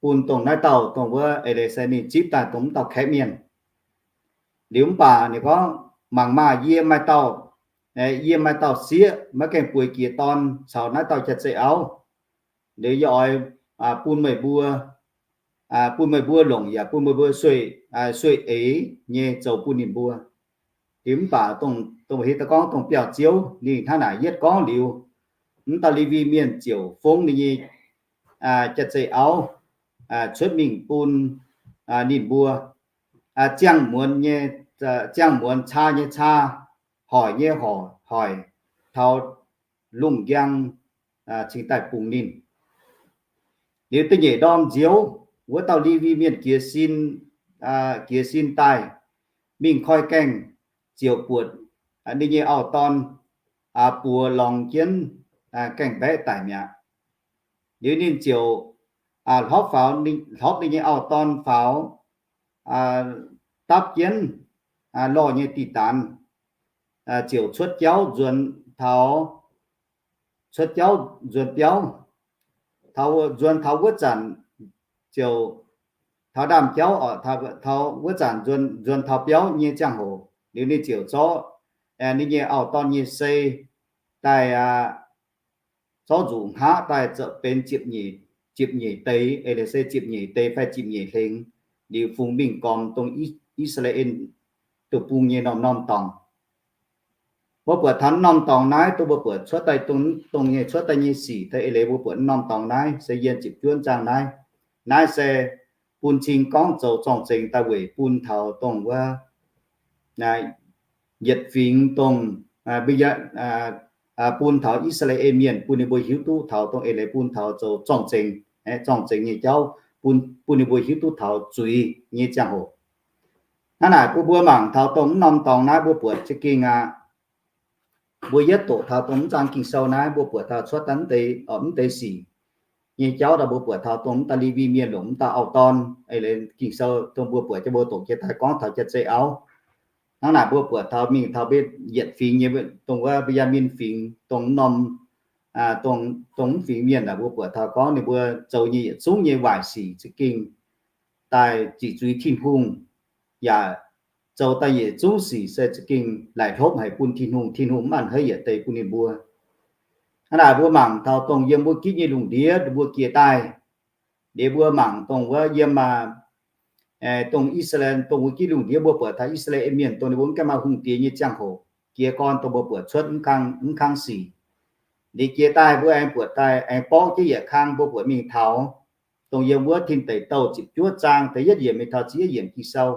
bun dongh naaiv dauh dongh wuov eix leiz se ninh zipv daaih dongh m'dauh kaeqv mienh. Liuz mv baac ninh gorngv, mangc maah, yie maaih dauh, yie maaih dauh sieqv maiv gaengh bueix jiex dorn caux naaiv dauh jaav-zei auv. Liuz yie oix bun meih mbuo, bun meih mbuo longc yaac bun meih mbuo sueih, sueih eix nyei zoux bun ninh mbuo. Liuz mv baac dongh heuc daaih gorngv dongh biauv-ziouv ninh hnangv naaic yietv gorngv liuz, m'dauh Lewi mienh ziouc fongv ninh nyei jaav-zei auv cuotv mingh bun ninh mbuo ziangh muonz nyei, ziangh muonz caa nyei caa, hoic nyei hoic, taux lungh njang cingx daaih bungx ninh. Liuz da'nyeic ndorm nziouv, wuov dauh Lewi mienh jiez sin, jiez sin daaih mingh koi gaengh, ziouc buatc ninh nyei auv-dorn buoz lorngx jienv gaengh mbaeqv daic mi'aqv. Liuz ninh ziouc hlopv faaux, hlopv ninh nyei auv-dorn faaux, dapv jienv lorh nyei diqc daanz, ziouc cuotv jauv nzuonx taux, cuotv jauv nzuonx biauv. Taux nzuonx taux wuov zanc ziouc taux ndaamv-jauv, taux wuov zanc nzuonx taux biauv nyei ziangh hoc liuz ninh ziouc zorqv ninh nyei auv-dorn nyei sei daaih, zorqv nzuqc hngaqv daaih zoux benx ziepc nyeic deix, eix leiz se ziepc nyeic deix fai ziepc nyeic hlengx, liuz fungx mingh gormx dongh I^saa^laa^en deic-bung nyei norm-norm dorngx. Mbuo buatc taux norm dorngx naaiv dongh mbuo buatc cuotv daaih dongh nyei, cuotv daaih nyei sic daaih eix leiz mbuo buatc norm dorngx naaiv se yiem ziepc juov zaang naaiv. Naaiv se bun cing gorngv zoux zorng-zengx daaih weic bun taux dongh wuov yietc fingx dongh, bun taux I^saa^laa^en Mienh, bun ninh mbuo hiuv duqv taux dongh eix leiz bun taux zoux zorng-zengx, zorng-zengx nyei jauv, bun ninh mbuo hiuv duqv taux zuiz nyei ziangh hoc. Hnangv naaic bun mbuo mangc taux dongh m'norm dorngx naaiv mbuo buatc za'gengh aqv. Mbuo yietv doqc taux dongh m'zang Ging-Sou naaiv mbuo buatc taux cuotv daaih m'deix, m'deix sic nyei jauv daaih mbuo buatc taux dongh m'daaih Lewi Mienh longc m'daaih auv-dorn, eix leiz Ging-Sou dongh mbuo buatc jiex mbuo doqc jiex daaih gorngv taux jaav-zei auv. Hnangv naaic mbuo buatc taux mingh taux mbuo yietc fingx nyei dongh wuov Mben^yaa^min Fingx dongh m'norm, dongh, dongh m'fingx mienh naaic mbuo buatc taux gorngv ninh mbuo zoux nyei yietc zungv nyei waaic sic za'gengh daaih ziqc zuiz Tin-Hungh, yaac zoux daaih yietc zungv sic se za'gengh laaic hlopv haic bun Tin-Hungh, Tin-Hungh mv a'hneiv yietc deix bun ninh mbuo. Hnangv naaic mbuo mangc taux dongh yiem mbuo gitv nyei lungh ndiev mbuo jiex daaih, liuz mbuo mangc dongh wuov yiem, dongh I^saa^laa^en, dongh wuov gitv lungh ndiev mbuo buatc taux I^saa^laa^en Mienh dongh ninh mbuo mv gaengh maaih hungh diex nyei ziangh hoc jiez gorn dongh mbuo buatc cuotv mv kang, mv kang sic. Liuz jiex daaih mbuo aengx buatc daaih aengx borqv jienv yietc kang mbuo buatc mingh taux dongh yiem wuov tin deic douh ziepc juov zaang da'yietv yiemc mingh taux ziepc yietv yiemc Ging-Sou.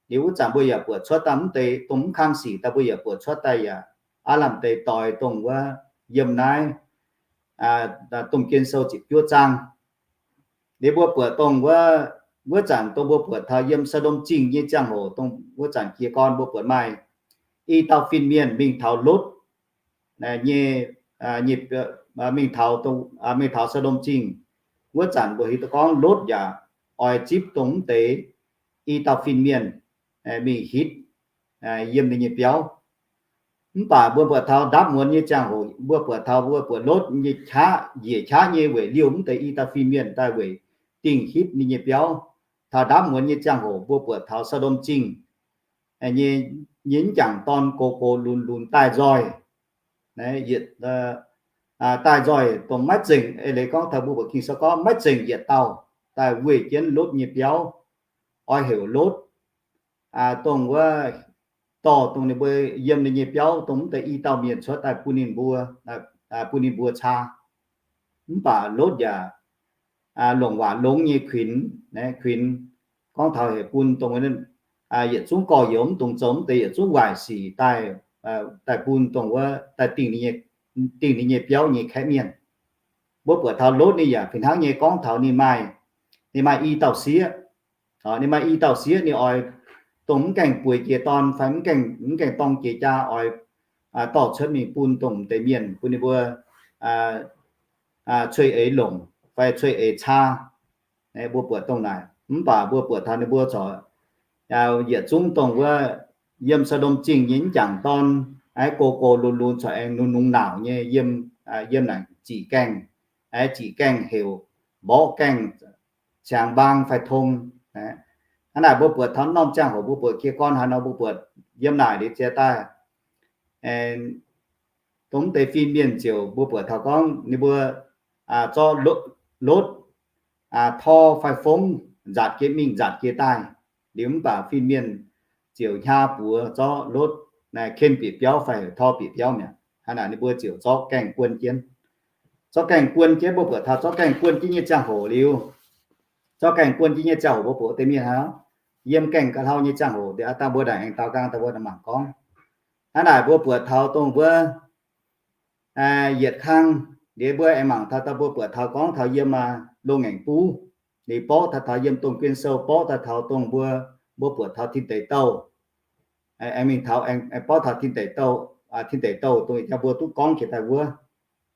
Liuz wuov zanc mbuo yaac buatc cuotv daaih mv deix dongh mv kang sic daaih mbuo yaac buatc cuotv daaih yaac aav lamh deix doix dongh wuov yiem naaiv domh Gen Sou ziepc juov zaang. Liuz mbuo buatc dongh wuov, wuov zanc dongh mbuo buatc taux yiem Saa^ndom Zingh nyei ziangh hoc dongh wuov zanc jiez gorn mbuo buatc maaih i dauh fin-mienh mingh taux Lotv nyei, nyei, mingh taux, mingh taux Saa^ndom Zingh. Wuov zanc mbuo hiuv duqv gorngv Lotv yaac oix zipv dongh mv deix i dauh fin-mienh mingh hitv yiem ninh nyei biauv. Mv baac mbuo buatc taux ndaapv muonz nyei ziangh hoc mbuo buatc taux, mbuo buatc Lotv nyei qaqv, njiec qaqv nyei weic liouh mv deix i dauh fin-mienh daaih weic dingh hitv ninh nyei biauv. Taux ndaapv muonz nyei ziangh hoc mbuo buatc taux Saa^ndom Zingh nyei, nyei m'jangc dorn gox gox lunx lunx daaih nzoih, daaih nzoih dongh maiv zengc, eix leiz gorngv taux mbuo buatc Ging-Sou gorngv maiv zengc yietc dauh daaih weih jienv Lotv nyei biauv, oix heuc Lotv dongh wuov dorh dongh ninh mbuo yiem ninh nyei biauv dongh mv deix i dauh mienh cuotv daaih bun ninh mbuo, bun ninh mbuo caa. Mv baac Lotv yaac longc waac longx nyei kuinx, kuinx gorngv taux heuc bun dongh yietc zungv gorx-youz mv dungx zoux mv deix yietc zungv waaic sic daaih, daaih bun dongh wuov daaih dingh ninh nyei biauv nyei kaeqv mienh. Mbuo buatc taux Lotv ninh yaac fih hnangv nyei gorngv taux ninh maaih, ninh maaih i dauh sieqv, ninh maaih i dauh sieqv ninh oix dongh mv gaengh bueix jiex dorn fai mv gaengh dorng jiex jaa oix dorh cuotv mingh bun dongh deix mienh bun ninh mbuo cuei eix longc fai cuei eix caa. Mbuo buatc dongh naaic, mv baac mbuo buatc taux ninh mbuo corc yietc zungv dongh wuov yiem Saa^ndom Zingh nyei mv jangc dorn, aeqv, go go lunx lunx corc aengx nungx nungx nauc nyei yiem, yiem naaic ziqc gaengh, aeqv, ziqc gaengh heuc, mborqv gaengh, ciangx mbaang fai tong. Hnangv naaic mbuo buatc taux norm ziangh hoc mbuo buatc jiez gorn haaix nor mbuo buatc yiem naaic liuz ziex daaih, dongh mv deix fin mienh ziouc mbuo buatc taux gorngv ninh mbuo zorqv Lotv tor fai fongv nzaatc jiex mingh nzaatc jiex daaih. Liuz mv baac fin-mienh ziouc hnyaav buoz zorqv Lotv ken bieqc biauv fai tor bieqc biauv mi'aqv. Hnangv naaic ninh mbuo ziouc zorqv gaengh buon jienv. Zorqv gaengh buon jienv, mbuo buatc taux zorqv gaengh buon jienv nyei ziangh hoc liuz, zorqv gaengh buon jienv nyei ziangh hoc mbuo buatc deix mienh hnangv, yiem gaengh ga'hlau nyei ziangh hoc, dangh mbuo naaic aengx daaux nqaang daaih mbuo mangc gorngv. Hnangv naaic mbuo buatc taux dongh mbuo yietc kang, liuz mbuo aengx mangc taux daaih mbuo buatc taux gorngv taux yiem loz-ngaengc buv, liuz borqv taux taux yiem domh guen sou, borqv daaih taux dongh mbuo, mbuo buatc taux tin deic douh, aengx mingh taux, aengx borqv taux tin deic douh, tin deic douh dongh jaa mbuo duqv gorngv jiex daaih wuov.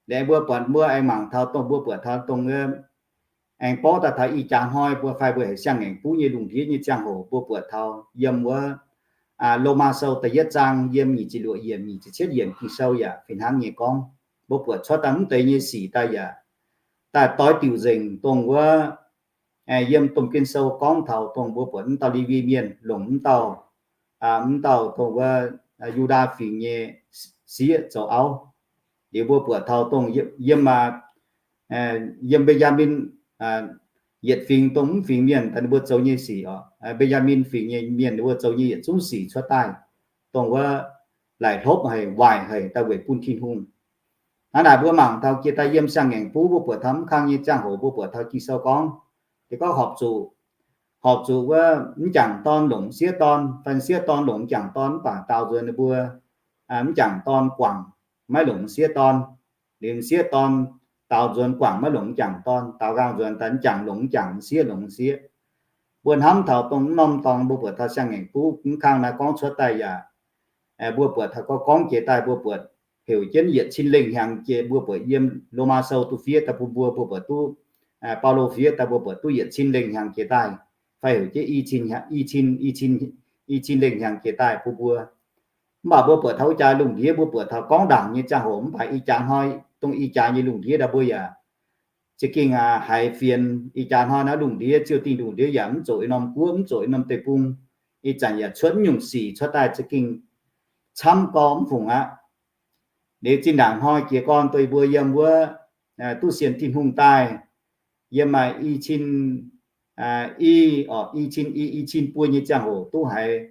Liuz aengx mbuo buatc mbuo aengx mangc taux dongh mbuo buatc taux dongh aengx borqv daaih taux ih jaax hnoi mbuo fai mbuo heuc siang-ngaengc buv nyei lungh ndiev nyei ziangh hoc mbuo buatc taux yiem wuov Lomaa Sou da'yietv zaang yiem nyic ziepc luoqc yiemc, nyic ziepc cietv yiemc Ging-Sou yaac fih hnangv nyei gorngv. Mbuo buatc cuotv daaih mv deix nyei sic daaih yaac daaih doix diuc nzengc dongh wuov yiem domh guen sou gorngv taux dongh mbuo buatc mv dauh Lewi Mienh longc mv dauh, mv dauh dongh wuov Yu^ndaa Fingx nyei sieqv zoux auv. Liuz mbuo buatc taux dongh yiem, yiem Mben^yaa^min, yietc fingx dongh mv fingx mienh daaih ninh mbuo zoux nyei sic oc, Mben^yaa^min Fingx nyei mienh ninh mbuo zoux nyei yietc zungv sic cuotv daaih, dongh wuov laaic hlopv haic, waaic haic daaih weic bun Tin-Hungh. Hnangv naaic mbuo mangc taux jiex daaih yiem siang-ngaengc buv mbuo buatc taux mv kang nyei ziangh hoc mbuo buatc taux Ging-Sou gorngv, ninh gorngv horpc zuqc, horpc zuqc wuov m'jangc dorn longc m'sieqv dorn fai m'sieqv dorn longc m'jangc dorn mv baac daaux nzuonx ninh mbuo m'jangc dorn guangc maiv longc m'sieqv dorn. Liuz m'sieqv dorn daaux nzuonx guangc maiv longc m'jangc dorn, daaux nqaang nzuonx daaih m'jangc longc m'jangc, m'sieqv longc m'sieqv. Mbuo hnamv taux dongh mv norm dorngx mbuo buatc taux siang-ngaengc buv mv kang naaiv gorngv cuotv daaih yaac mbuo buatc taux gorngv jiex daaih mbuo buatc heuc jienv yietc cin lengh hnyangx jiex, mbuo buatc yiem Lomaa Sou duqv fiev daaih bun mbuo, mbuo buatc duqv Baulo fiev daaih mbuo buatc duqv yietc cin lengh hnyangx jiex daaih, fai heuc jienv i cin, i cin, i cin lengh hnyangx jiex daaih bun mbuo. Mv baac mbuo buatc taux wuov jaax lungh ndiev mbuo buatc taux gorngv ndaangc nyei ziangh hoc mv baac ih jaax hnoi, dongh ih jaax nyei lungh ndiev daaih mbuo yaac za'gengh haiz fienx. Ih jaax hnoi naaiv lungh ndiev, ziouh dingh lungh ndiev yaac mv zoqc ih norm guoqv, mv zoqc ih norm deic-bung. Ih zanc yaac cuotv nyungc sic cuotv daaih za'gengh camv gorx mv fungc aqv. Liuz zinh ndaangc hnoi jiez gorn dongh mbuo yiem wuov duqv sienx Tin-Hungh daaih, yiem maaih i cin i, i cin i, i cin buo nyei ziangh hoc duqv haiz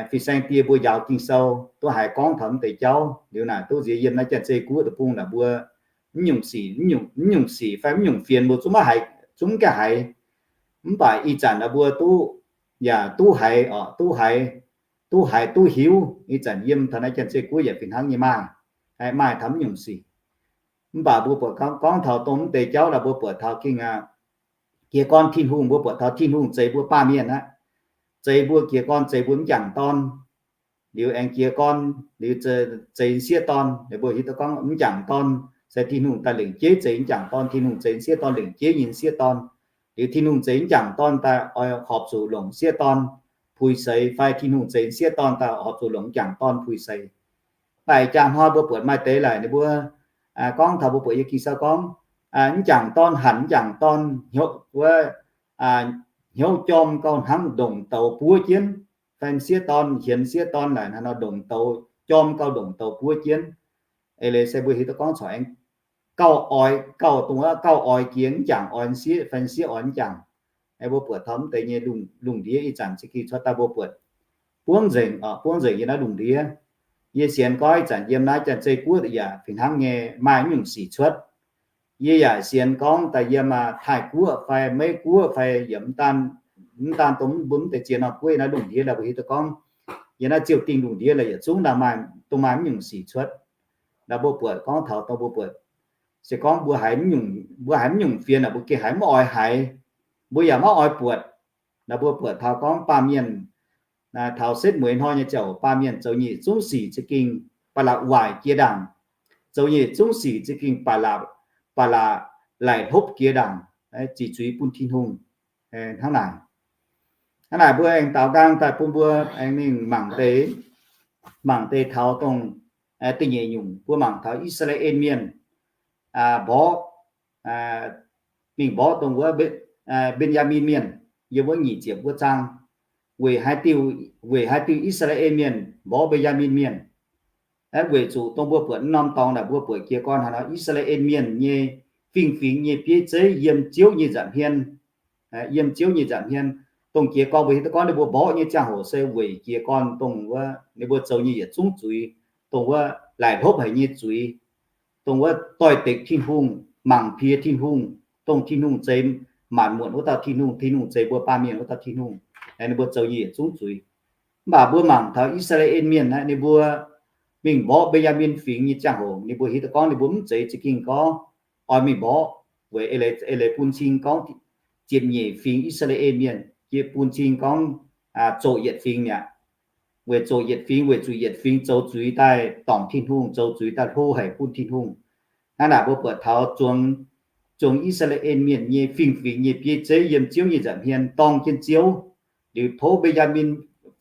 fin-saeng die mbuo njaaux Ging-Sou, duqv haiz gorngv taux mv deix jauv. Liuz naaic duqv nziex yiem naaiv Janx-Zei Guoqv deic-bung naaic mbuo mv nyungc sic, mv nyungc sic fai mv nyungc fienx mbuo zungv maiv haiz, zungv mv gaengh haiz. Mv baac ih zanc naaiv mbuo duqv, yaac duqv haiz oc, duqv haiz, duqv haiz duqv hiuv. Ih zanc yiem taux naaiv Janx-Zei Guoqv yaac fih hnangv nyei maaih, maaih taux mv nyungc sic. Mv baac mbuo buatc gorngv taux dongh mv deix jauv naaic mbuo buatc taux gengh aqv, jiez gorn Tin-Hungh mbuo buatc taux Tin-Hungh zeix mbuo baamh mienh aqv. Zeix mbuo jiez gorn zeix mbuo m'jangc dorn. Liuz aengx jiez gorn liuz zeix m'sieqv dorn. Mbuo hiuv duqv gorngv m'jangc dorn se Tin-Hungh daaih lengc jeiv zeix m'jangc dorn, Tin-Hungh zeix m'sieqv dorn lengc jeiv nyei m'sieqv dorn. Liuz Tin-Hungh zeix m'jangc dorn daaih oix horpc zuqc longc m'sieqv dorn puix seix, fai Tin-Hungh zeix m'sieqv dorn daaih horpc zuqc longc m'jangc dorn puix seix. Mv baac jaa hnoi mbuo buatc maaih deix laic ninh mbuo gorngv taux mbuo buatc yiem Ging-Sou gorngv, m'jangc dorn hanc m'jangc dorn hnyouv wuov, hnyouv jorm gauh hnangv ndongc douz buov jienv, fai m'sieqv dorn hienx m'sieqv dorn laic hnangv nor ndongc douz, jorm gauh ndongc douz buov jienv. Eix leiz se mbuo hiuv duqv gorngv corc aengx gauh oix, gauh dongh wuov gauh oix jiex m'jangc oix m'sieqv fai m'sieqv oix m'jangc. Mbuo buatc taux mv deix nyei lungh ndiev ih zanc za'gengh cuotv daaih mbuo buatc buangv nzengc, buangv nzengc yiem naaiv lungh ndiev. Yie sienx gorngv ih zanc yiem naaiv Janx-Zei Guoqv yaac fih hnangv nyei maaih mv nyungc sic cuotv. Yie yaac sienx gorngv daaih yiem Taiv Guoqv fai Meiv Guoqv fai yiem mv daan dongh mbuo mv deix ziex norm guoqv yiem naaiv lungh ndiev la'buo hiuv duqv gorngv, yiem naaiv ziouh dingh lungh ndiev la'yietc zungv daaih maaih dongh maaih mv nyungc sic cuotv. La'buo buatc gorngv taux dongh mbuo buatc, se gorngv mbuo haiz mv nyungc fienx aeqv, mbuo gengh haiz mv oix haiz, mbuo yaac maiv oix buatc. La'buo buatc taux gorngv baamh mienh taux setv mueiz hnoi nyei ziangh hoc baamh mienh zoux nyei yietc zungv sic za'gengh ba'laqc waaic jiex ndaangc, zoux nyei yietc zungv sic za'gengh ba'laqc, ba'laqc laih hlopv jiex ndaangc, ziqc zuiz bun Tin-Hungh. Hnangv naaic, hnangv naaic mbuo aengx daaux nqaang daaih bun mbuo aengx mingh mangc deix, mangc deix taux dongh da'nyeic nyungc mbuo mangc taux I^saa^laa^en Mienh mborqv, mingh mborqv dongh wuov Mben^yaa^min Mienh, yiem wuov nyic ziepc wuov zaang, weic haaix diuh, weic haaix diuh I^saa^laa^en Mienh mborqv Mben^yaa^min Mienh. Aeqv, weic zuqc dongh mbuo buatc mv norm dorngx naaic mbuo buatc jiez gorn haaix nor I^saa^laa^en Mienh nyei fingx-fingx nyei bieiv zeiv yiem Ziouv nyei nza'hmien, yiem Ziouv nyei nza'hmien, dongh jiez gorn mbuo hiuv duqv gorngv ninh mbuo mborqv nyei ziangh hoc se weic jiez gorn dongh wuov ninh mbuo zoux nyei yietc zungv zuiz, dongh wuov laih hlopv haic nyei zuiz, dongh wuov doix-dekc Tin-Hungh, mangc piex Tin-Hungh, dongh Tin-Hungh zeix maanc muotc wuov dauh Tin-Hungh, Tin-Hungh zeix mbuo baamh mienh wuov dauh Tin-Hungh, ninh mbuo zoux nyei yietc zungv zuiz. Mv baac mbuo mangc taux I^saa^laa^en Mienh naaiv, ninh mbuo mingh mborqv Mben^yaa^min Fingx nyei ziangh hoc ninh mbuo hiuv duqv gorngv ninh mbuo mv zeiz za'gengh gorngv oix mingh mborqv, weic eix leiz bun cing gorngv ziepc nyeic fingx I^saa^laa^en Mienh jiex bun cing gorngv zoqc yietc fingx mi'aqv. Weic zoqc yietc fingx weic zuqc yietc fingx zoux zuiz daaih dorngc Tin-Hungh, zoux zuiz daaih hlo haic bun Tin-Hungh. Hnangv naaic mbuo buatc taux zuangx, zuangx I^saa^laa^en Mienh nyei fingx-fingx nyei bieiv zeiv yiem Ziouv nyei nza'hmien dorng jienv Ziouv, liuz tov Mben^yaa^min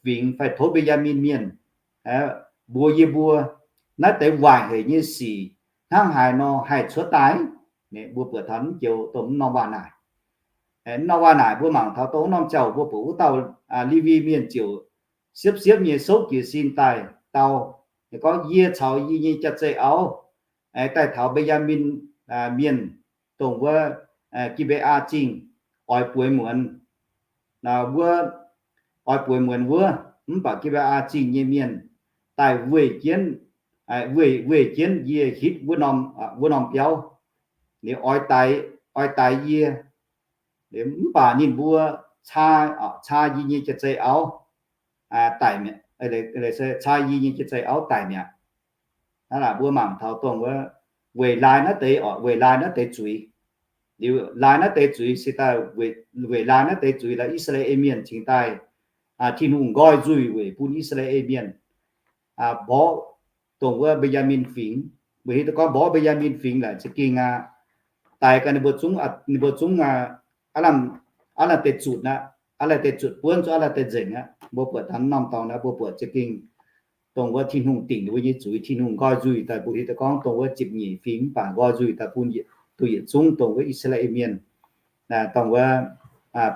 Fingx fai tov Mben^yaa^min Mienh mbuox yie mbuo, naaiv deix waaic haic nyei sic hnangv haaix nor haih cuotv daaih? Mbuo buatc taux mv joux dongh mv norm waac naaic. Mv norm waac naaic mbuo mangc taux dongh wuov norm ziangh hoc mbuo buatc wuov dauh Lewi Mienh ziouc siepv-siepv nyei souv jiez sin daaih dau, gorngv, Yie caux yie nyei jaav-zeih auv daaih taux Mben^yaa^min Mienh dongh wuov Gi^mbe^aa Zingh oix bueix muonz wuov, oix bueix muonz wuov, mv baac Gi^mbe^aa Zingh nyei mienh daaih weih jienv, weih, weih jienv yie hitv wuov norm, wuov norm biauv, ninh oix daix, oix daix yie. Mv baac ninh mbuo caa, caa yie nyei jaav-zeih auv daic mi'aqv, caa yie nyei jaav-zeih auv daic mi'aqv. Hnangv naaic mbuo mangc taux dongh wuov weic laai naaiv deix, weic laai naaiv deix zuiz. Liuz laai naaiv deix zuiz se daaih, weic laai naaiv deix zuiz laaix I^saa^laa^en Mienh cingx daaih, Tin-Hungh nqoi nzuih weic bun I^saa^laa^en Mienh mborqv dongh wuov Mben^yaa^min Fingx. Mbuo hiuv duqv gorngv mborqv Mben^yaa^min Fingx laaic za'gengh aqv, daix gaax ninh mbuo zungv, ninh mbuo zungv aqv, aav lamh deix zutc aqv, aav lamh deix zutc buonv, zungv aav lamh deix nzengc aqv. Mbuo buatc taux norm dorngx naaiv mbuo buatc za'gengh dongh wuov Tin-Hungh dingc ninh mbuo nyei zuiz, Tin-Hungh nqoi nzuih daaih bun hiuv duqv gorngv dongh wuov ziepc nyeic fingx mv baac nqoi nzuih daaih bun yietc, duqv yietc zungv dongh wuov I^saa^laa^en Mienh, dongh wuov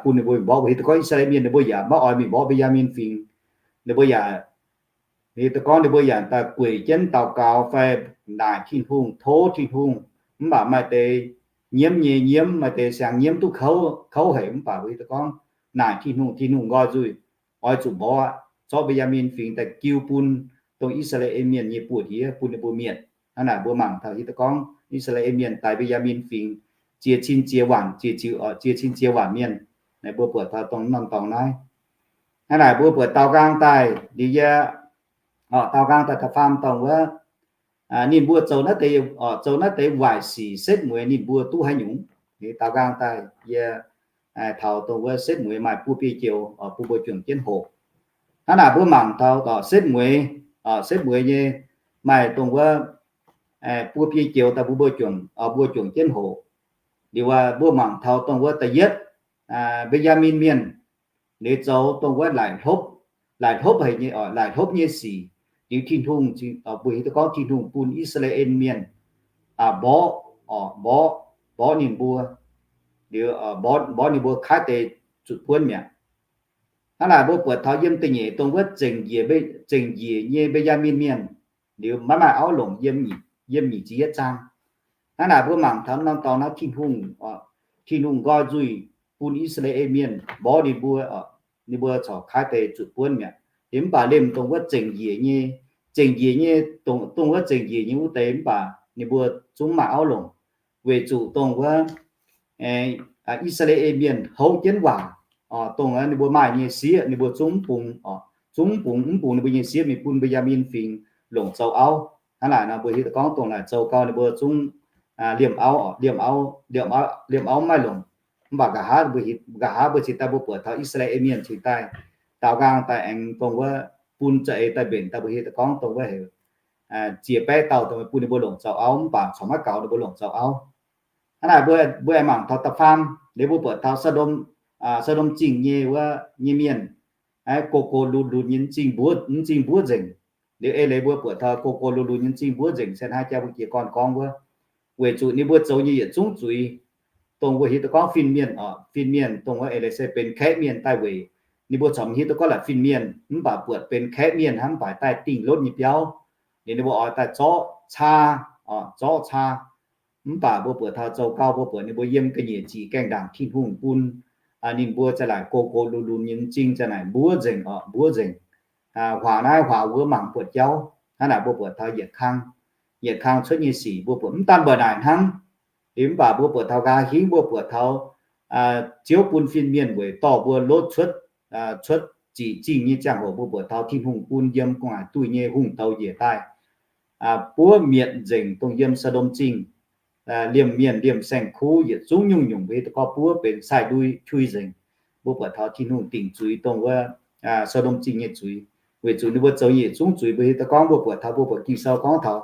bun ninh mbuo mingh mborqv. Mbuo hiuv duqv gorngv I^saa^laa^en Mienh ninh mbuo yaac maiv oix mingh mborqv Mben^yaa^min Fingx. Ninh mbuo yaac, hiuv duqv gorngv ninh mbuo yaac daaih gueic jienv daux gaux fai naaic Tin-Hungh, tov Tin-Hungh. Mv baac maaih deix nyiemv nyei nyiemv, maaih deix siang nyiemv duqv kouv, kouv haic, mv baac mbuo hiuv duqv gorngv naaic Tin-Hungh, Tin-Hungh nqoi nzuih, oix zuqc mborqv aqv, zorqv Mben^yaa^min Fingx daaih jiu bun dongh I^saa^laa^en Mienh nyei buoz-ndiev, bun ninh mbuo mietc. Hnangv naaic mbuo mangc taux hiuv duqv gorngv I^saa^laa^en Mienh daix Mben^yaa^min Fingx ziex cin ziex waanc, ziex ziux, ziex cin ziex waanc mienh. Naaiv mbuo buatc taux dongh norm dorngx naaiv. Hnangv naaic mbuo buatc daaux nqaang daaih liuz yie, daaux nqaang daaih da'faam dongh wuov, ninh mbuo zoux naaiv deix, zoux naaiv deix waaic sic setv mueiz ninh mbuo duqv haaix nyungc. Liuz daaux nqaang daaih yie taux dongh wuov setv mueiz maaih buo biei joux bun mbuo juangc jienv hoqc. Hnangv naaic mbuo mangc taux setv mueiz, setv mueiz nyei maaih dongh wuov buo biei joux daaih bun mbuo juangc, mbuo juangc jienv hoqc. Liuz mbuo mangc taux dongh wuov da'yietv, Mben^yaa^min Mienh, liuz zoux dongh wuov laaic hlopv, laaic hlopv haic nyei, laaic hlopv nyei sic. Liuz Tin-Hungh, mbuo hiuv duqv gorngv Tin-Hungh bun I^saa^laa^en Mienh mborqv, mborqv, mborqv ninh mbuo, liuz mborqv ninh mbuo kaaix deix zutc buonv mi'aqv. Hnangv naaic mbuo buatc taux yiem da'nyeic dongh wuov zengc njiec, zengc njiec nyei Mben^yaa^min Mienh, liuz maiv maaih auv longc, yiem nyic ziepc yietv zaang. Hnangv naaic mbuo mangc taux norm dorngx naaiv Tin-Hungh, Tin-Hungh nqoi nzuih bun I^saa^laa^en Mienh mborqv ninh mbuo, ninh mbuo corc kaaix deix zutc buonv mi'aqv. Liuz mv baac liemh dongh wuov zengc njiec nyei, zengc njiec nyei, dongh, dongh wuov zengc njiec nyei wuov deix mv baac ninh mbuo zungv maaih auv longc, weic zuqc dongh wuov I^saa^laa^en Mienh houv jienv waac, dongh ninh mbuo maaih nyei sieqv ninh mbuo zungv mv bungx, zungv mv bungx, mv bungx ninh mbuo nyei sieqv mingh bun Mben^yaa^min Fingx longc zoux auv. Hnangv naaic nor mbuo hiuv duqv gorngv dongh naaic zoux gau ninh mbuo zungv liemh auv, liemh auv, liemh auv mv maaih longc. Mv baac nqa'haav mbuo, nqa'haav mbuo cingx daaih mbuo buatc taux I^saa^laa^en Mienh cingx daaih daaux nqaang daaih aengx dongh wuov bun za'eix daaih mbenc daaih mbuo hiuv duqv gorngv dongh wuov heuc ziex baeqv dauh dongh bun ninh mbuo longc zoux auv mv baac corc maiv gaux ninh mbuo longc zoux auv. Hnangv naaic mbuo, mbuo aengx mangc taux da'faam liuz mbuo buatc taux Saa^ndom, Saa^ndom Zingh nyei wuov nyei mienh, go go lunx lunx nyei, m'zing mbuov nzengc. Liuz eix leiz mbuo buatc taux go go lunx lunx nyei m'zing mbuov nzengc se hnangv jaa mbuo jiez gorn gorngv wuov, weic zuqc ninh mbuo zoux nyei yietc zungv zuiz, dongh mbuo hiuv duqv gorngv fin-mienh oc, fin-mienh dongh wuov eix leiz se benx kaeqv mienh daaih weic ninh mbuo corc mv hiuv duqv gorngv la'fin-mienh mv baac buatc benx kaeqv mienh hnangv mv baac daaih dingh lotv nyei biauv. Liuz ninh mbuo oix daaih zorqv caa, zorqv caa. Mv baac mbuo buatc taux zoux gau mbuo buatc ninh mbuo yiem ga'nyiec ziqc gaengh ndaangc Tin-Hungh bun ninh mbuo za'gengh laaic go go lunx lunx nyei m'zing za'gengh laaic mbuov nzengc oc, mbuov nzengc. Huaax naaiv huaax wuov mangc buatc jauv. Hnangv naaic mbuo buatc taux yietc kang, yietc kang cuotv nyei sic mbuo buatc mv daan mbuo naaic hnangv. Liuz mv baac mbuo buatc taux nqa'haav hingv mbuo buatc taux Ziouv bun fin-mienh weic dorh mbuo lotv cuotv, cuotv ziqc zingh nyei ziangh hoc mbuo buatc taux Tin-Hungh bun yiem gu'nguaaic duih nyei hungh douz njiec daaih buov mietc nzengc dongh yiem Saa^ndom Zingh liemh mienh liemh saeng-kuv yietc zungv nyungc-nyungc mbuo hiuv duqv gorngv buov benx sai-ndui qui nzengc. Mbuo buatc taux Tin-Hungh dingc zuiz dongh wuov Saa^ndom Zingh nyei zuiz, weic zuqc ninh mbuo zoux yietc zungv zuiz mbuo hiuv duqv gorngv mbuo buatc taux, mbuo buatc Ging-Sou gorngv taux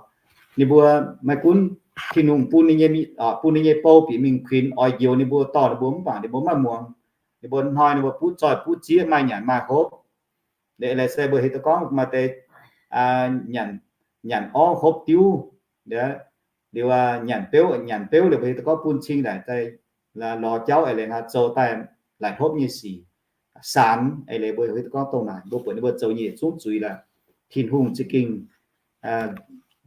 ninh mbuo maiv gunv Tin-Hungh bun ninh nyei, bun ninh nyei bou bieqc mingh kuinx oix njoux ninh mbuo, dorh ninh mbuo mv baac ninh mbuo maiv muangx. Ninh mbuo hnoi ninh mbuo butv zoih butv zieqv, maaih nyanc maaih hopv. Liuz eix leiz se mbuo hiuv duqv gorngv maaih deix nyanc orv hopv diuv, liuz nyanc beuv, nyanc beuv liuz mbuo hiuv duqv gorngv bun cing naaic lorz jauv eix leiz nor zoux daaih laaic hopv nyei sic, saanx eix leiz mbuo hiuv duqv gorngv dongh naaic mbuo buatc ninh mbuo zoux nyei yietc zungv zuiz laaix Tin-Hungh za'gengh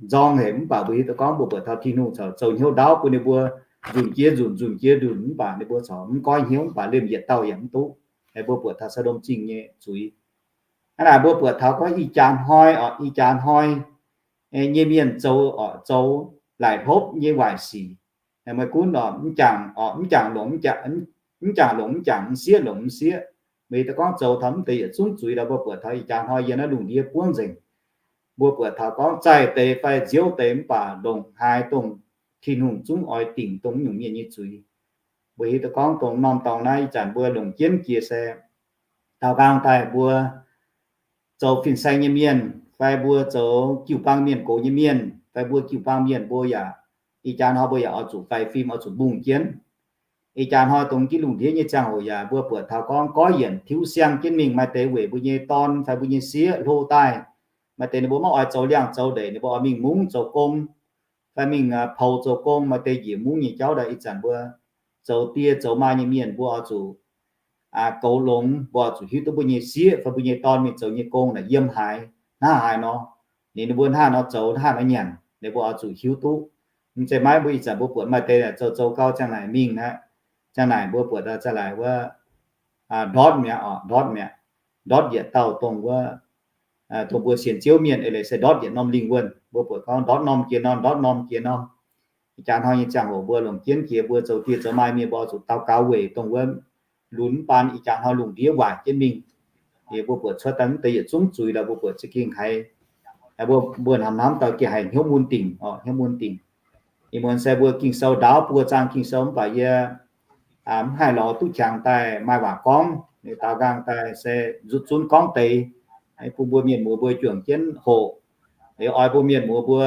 nzorng haic. Mv baac mbuo hiuv duqv gorngv mbuo buatc taux Tin-Hungh corc zoux hnyouv ndaauv bun ninh mbuo nzunc jiex nzunc, nzunc jiex nzunc, mv baac ninh mbuo corc mv goiv hnyouv, mv baac liemh yietc dauh yaac mv duqv. Aengx mbuo buatc taux Saa^ndom Zingh nyei zuiz. Hnangv naaic mbuo buatc taux gorngv ih jaax hnoi oc, ih jaax hnoi nyei mienh zoux oc, zoux laaic hlopv nyei waaic sic. Maiv gunv oc, mv jangc oc, mv jangc longc mv jangc, mv jangc longc mv jangc, m'sieqv longc m'sieqv. Mbuo hiuv duqv gorngv zoux taux mv deix yietc zungv zuiz lorqc. Mbuo buatc taux ih jaax hnoi yiem naaiv lungh ndiev buangv nzengc. Mbuo buatc taux gorngv zaih deix fai nziouv deix mv baac ndongc haaix dongh Tin-Hungh zungv oix dingc dongh mv nyungc mienh nyei zuiz. Mbuo hiuv duqv gorngv dongh norm dorngx naaiv ih zanc mbuo longc jienv jiex se daaux nqaang daaih mbuo zoux fin-saeng nyei mienh fai mbuo zoux jiu-baang mienh gox nyei mienh fai mbuo jiu-baang mienh mbuo yaac, ih jaax hnoi mbuo yaac oix zuqc faix fim, oix zuqc mbungh jienv. Ih jaax hnoi dongh jienv lungh ndiev nyei ziangh hoc yaac mbuo buatc taux gorngv goiv yienc tiuv siang jienv mingh. Maaih deix weic mbuo nyei dorn fai mbuo nyei sieqv hlo daaih, maaih deix ninh mbuo maiv oix zoux liangh zoux ndeic, ninh mbuo oix mingh mungv zoux gong fai mingh poux zoux gong. Maaih deix njiec mungv nyei jauv daaih ih zanc mbuo zoux die zoux maa nyei mienh mbuo oix zuqc goux longx, mbuo oix zuqc hiuv duqv mbuo nyei sieqv fai mbuo nyei dorn mingh zoux nyei gong naaic yiem haaix, hnangv haaix nor. Ninh, ninh mbuo hnangv haaix nor zoux, hnangv haaix nor nyanc, ninh mbuo oix zuqc hiuv duqv. Mv zeiz maiv, mbuo ih zanc mbuo buatc maaih deix zoux zoux gau ziangh naaic mingh aqv. Ziangh naaic mbuo buatc ziangh naaic wuov ndortv mi'aqv oc, ndortv mi'aqv. Ndortv yietc dauh dongh wuov, dongh mbuo sienx Ziouv mienh eix leiz se ndortv yietc norm lingh wuonh. Mbuo buatc gorngv ndortv norm jiex norm, ndortv norm jiex norm. Ih jaax hnoi nyei ziangh hoc mbuo longc jienv jiex mbuo zoux die zoux maa mienh mbuo oix zuqc daux gaux weic dongh wuov lunx mv baan ih jaax hnoi lungh ndiev waaic jienv mingh. Liuz mbuo buatc cuotv daaih mv deix yietc zungv zuiz lorqc, mbuo buatc za'gengh haiz, mbuo, mbuo hnamv hnamv daaih gengh haiz hnyouv mun dingc oc, hnyouv mun dingc. Ih muonz se mbuo Ging-Sou ndaauv buo zaang Ging-Sou mv baac yie mv haih lorz duqv qangx daaih maaih waac gorngv. Liuz daaux nqaang daaih se nzutv zunv gorngv deix bun mbuo mienh muoz mbuo juangc jienv hoqc. Liuz oix bun mienh muoz mbuo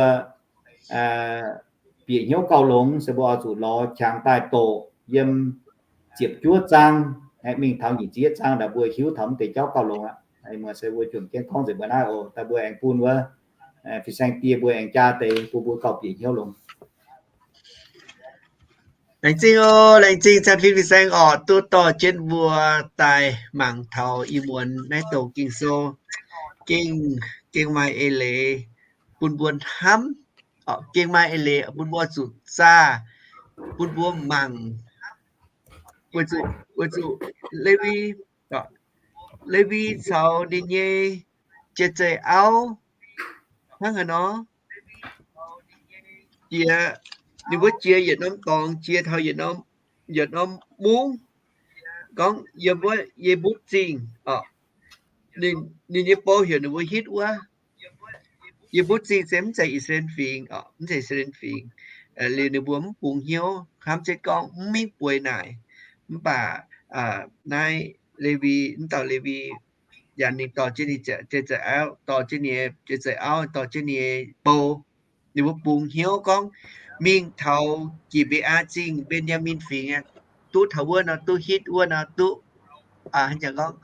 bieqc hnyouv gauh longx se mbuo oix zuqc lorz qangx daaih doqc yiem ziepc juov zaang mingh taux nyic ziepc yietv zaang, daaih mbuo hiuv taux mv deix jauv gauh longx aqv. Ih muonz se mbuo juangc jienv gorngv nzengc mbuo naaiv oc. Daaih mbuo aengx bun wuov fin-saeng die mbuo aengx jaa deix bun mbuo gauh bieqc hnyouv longx. Laengz zingh oc, laengz zingh Caan Fim fin-saeng oc, duqv dorh jienv mbuo daaih mangc taux ih muonz naaiv douc Ging-Sou gengh, gengh maaih eix leiz bun mbuo hnamv, gengh maaih eix leiz bun mbuo zuqc zaah, bun mbuo mangc. Weic zuqc, weic zuqc Lewi, Lewi caux ninh nyei jiex zeih auv, hnangv haaix nor, jiex, ninh mbuo jiex yietc norm dorngx, jiex taux yietc norm, yietc norm mungv, gorngv yiem wuov Ye^mbu^zingh oc. Ninh, ninh nyei bou heuc ninh mbuo hitv wuov. Ye^mbu^zingh se mv zeiz I^saa^laa^en Fingx oc, mv zeiz I^saa^laa^en Fingx. Liuz ninh mbuo mv bungx hnyouv, hnamv jienv gorngv mv mingh bueix naaic. Mv baac naaiv Lewi, mv dauh Lewi, yaac ninh dorh jienv ninh ziex za'auv, dorh jienv ninh ziex za'auv, dorh jienv ninh bou, ninh mbuo bungx hnyouv gorngv mingh taux Gi^mbe^aa Zingh, Mben^yaa^min Fingx aqv, duqv taux wuov nor, duqv hitv wuov nor, duqv, aa, gorngv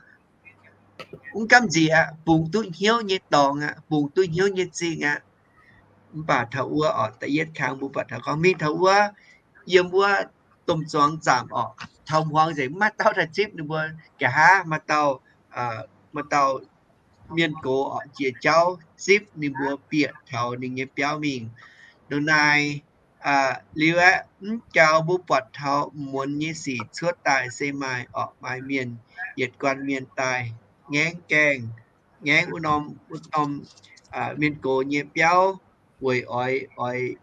mv gamh nziex aqv, bungx duqv hnyouv nyei dorngx aqv, bungx duqv hnyouv nyei zingh aqv. Mv baac taux wuov oc, da'yietv kang mbuo buatc taux gorngv mingh taux wuov, yiem wuov domh zuangx zaamc oc, taux hmuangx nzengc, mv maaih dauh daaih zipv ninh mbuo. Nqa'haav maaih dauh, maaih dauh mienh gox oc jiex jauv zipv ninh mbuo bieqc taux ninh nyei biauv mingh. Ndongc naaiv liuz aeqv, mv gaux mbuo buatc taux muonz nyei sic cuotv daaih se maaih oc, maaih mienh, yietc guanh mienh daaih ngaengv gaengh, ngaengv wuov norm, wuov norm mienh gox nyei biauv weic oix, oix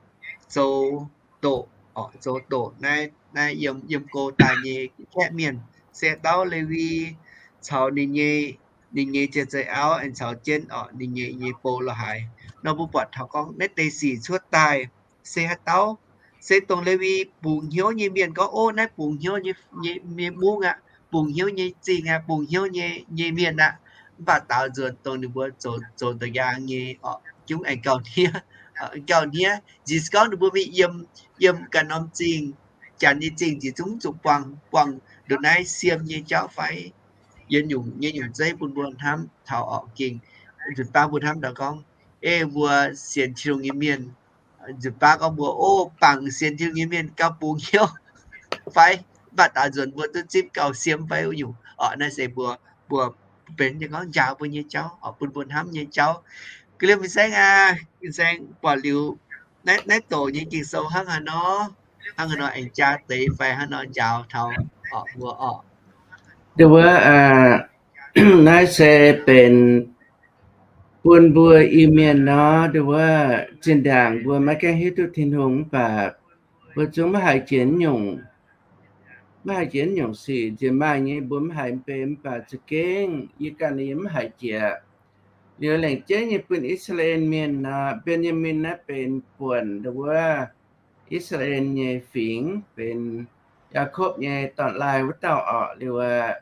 zoux doqc, zoux doqc naaiv, naaiv yiem, yiem go daaih nyei kaeqv mienh, se dauh Lewi caux ninh nyei, ninh nyei ziex za'auv aengx caux jienv oc, ninh nyei, nyei bou la'haaix nor. Mbuo buatc taux gorngv naaiv deix sic cuotv daaih se haaix dauh? Se dongh Lewi bungx hnyouv nyei mienh gorngv, ov, naaiv bungx hnyouv nyei, nyei mungv aqv, bungx hnyouv nyei zingh aqv, bungx hnyouv nyei, nyei mienh aqv. Mv baac daaux nzuonx dongh ninh mbuo zoux, zoux ndoqc yaang nyei oc, jungv aengx gauh hniev, gauh hniev. Nziex gorngv ninh mbuo mingh yiem, yiem ganh norm zingh, janx nyei zingh nziex zungv zuqc buangh, buangh ndongc naaiv siem nyei jauv fai? Yie nyungc, yie nyungc zeiv bun mbuo hnamv taux oc. Gengh nzunc baav mbuo hnamv daaih gorngv, ei, mbuo sienx Tin-Hungh nyei mienh, nzunc baav gorngv mbuo, ov, bangc sienx Tin-Hungh nyei mienh gauh bungx hnyouv fai? Mv baac daaux nzuonx mbuo duqv zipv gauh siem fai wuov nyungc oc. Naaiv se mbuo, mbuo benx nyei gorngv njaaux mbuo nyei jauv oc, bun mbuo hnamv nyei jauv. Ga'liemh fin-saeng aac, fin-saeng buatc liuz naaiv, naaiv doqc nyei Ging-Sou hnangv haaix nor, hnangv haaix nor aengx jaa deix fai hnangv nor njaaux taux oc mbuo oc. Nduov wuov, naaiv se benx bun mbuo Iu-Mienh nor, nduov wuov, zinh ndaangc mbuo maiv gaengh hiuv duqv Tin-Hungh mv baac mbuo zungv maiv haiz jiex nyungc, maiv haiz jiex nyungc sic nziex maaih nyei, mbuo mv haiz mv bei, mv baac za'gengh yie ganh yie mv haiz jiex. Liuz lengc jeiv nyei bun I^saa^laa^en Mienh nor, Mben^yaa^min naaiv benx buonc nduov wuov I^saa^laa^en nyei fingx, benx Yaakopv nyei dorn-laai wuov dauh oc. Liuz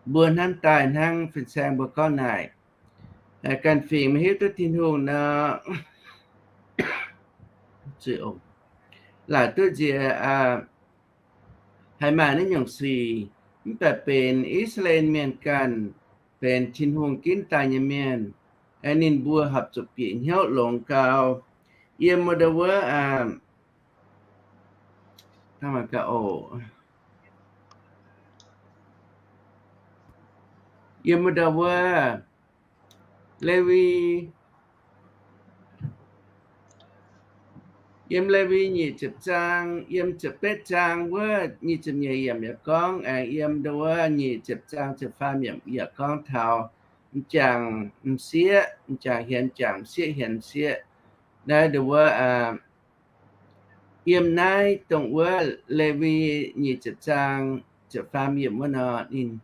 mbuo hnamv daaih hnangv fin-saeng mbuo gorngv naaic, ganh fingx maiv hiuv duqv Tin-Hungh nor, laaic duqv nziex haiz maaih naaiv nyungc sic, mv baac benx I^saa^laa^en Mienh ganh, benx Tin-Hungh ginv daaih nyei mienh, ninh mbuo horpc zuqc bieqc hnyouv longx gau. Yiem wuov, nduov wuov, yiem wuov, nduov wuov, Lewi, yiem Lewi nyic ziepc zaang, yiem ziepc betv zaang wuov nyic ziepc nyeic yiemc yaac gorngv, aengx yiem nduov wuov nyic ziepc zaang ziepc faam yiemc yaac gorngv taux m'jangc m'sieqv, m'jangc hienx m'jangc, m'sieqv hienx m'sieqv. Naaiv nduov wuov, yiem naaiv dongh wuov Lewi nyic ziepc zaang ziepc faam yiemc wuov nor, ninh,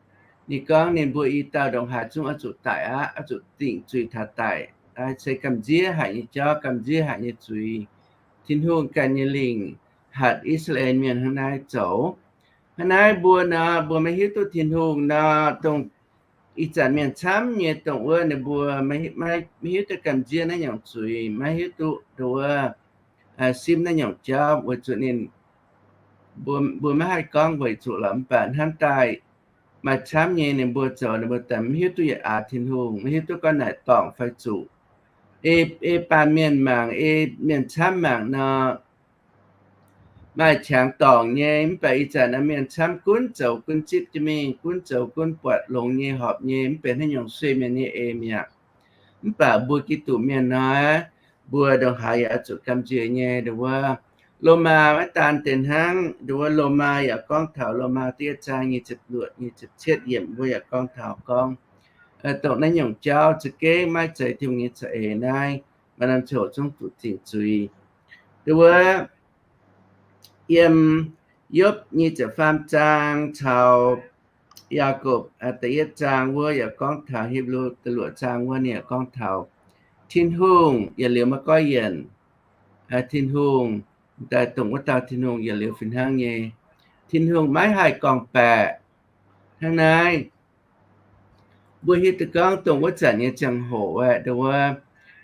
ninh gorngv ninh mbuo i dauh ndongc haaix zungv oix zuqc daic aqv, oix zuqc dingc zuiz taux daic. Naaiv se gamh nziev haic nyei jauv, gamh nziev haic nyei zuiz. Tin-Hungh ganh nyei lingc hatc I^saa^laa^en Mienh hnangv naaiv zoux. Hnangv naaiv mbuo nor, mbuo maiv hiuv duqv Tin-Hungh nor, dongh ih zanc mienh camv nyei dongh wuov ninh mbuo maiv, maiv hiuv duqv gamh nziev naaiv nyungc zuiz, maiv hiuv duqv nduov wuov, simv naaiv nyungc jauv weic zuqc ninh, mbuo, mbuo maiv haih gorngv weic zuqc lorqc, mv baac hnamv daaih maaih camv nyei ninh mbuo zoux, ninh mbuo daaih maiv hiuv duqv yietc aax Tin-Hungh, maiv hiuv duqv gorngv naaic dorngc fai zuqc. Ei, ei baamh mienh mangc, ei mienh camv mangc nor, maaih qangx dorngc nyei, mv baac ih zanc naaiv mienh camv gunv zoux gunv zipv jienv mingh, gunv zoux gunv buatc longx nyei, horpc nyei, mv benx haaix nyungc sueih mienh nyei eix mi'aqv. Mv baac mbuo Giduc mienh nor, mbuo ndongc haaix yaac oix zuqc gamh nziex nyei nduov wuov. Lomaa maiv daan deix hnangv, nduov wuov Lomaa yaac gorngv taux, Lomaa da'yietv zaang nyic ziepc luoqc, nyic ziepc cietv yiemc mbuo yaac gorngv taux gorngv, dongh naaiv nyungc jauv za'gengh maiv zeiz Tin-Hungh nyei za'eix naaiv, maaih norm ziangh hoc zungv zuqc dingc zuiz. Nduov wuov, yiem Yopv nyei ziepc faam zaang caux Yaagorpc da'yietv zaang wuov yaac gorngv taux, Hipv^lu da'luoqc zaang wuov ninh yaac gorngv taux Tin-Hungh yietc liuz maiv goiv yienc. Tin-Hungh daaih dongh wuov dauh Tin-Hungh yietc liuz fih hnangv nyei. Tin-Hungh maiv haih gorngv-baeqc. Hnangv naaiv, mbuo hiuv duqv gorngv dongh wuov zanc nyei ziangh hoc aeqv, nduov wuov,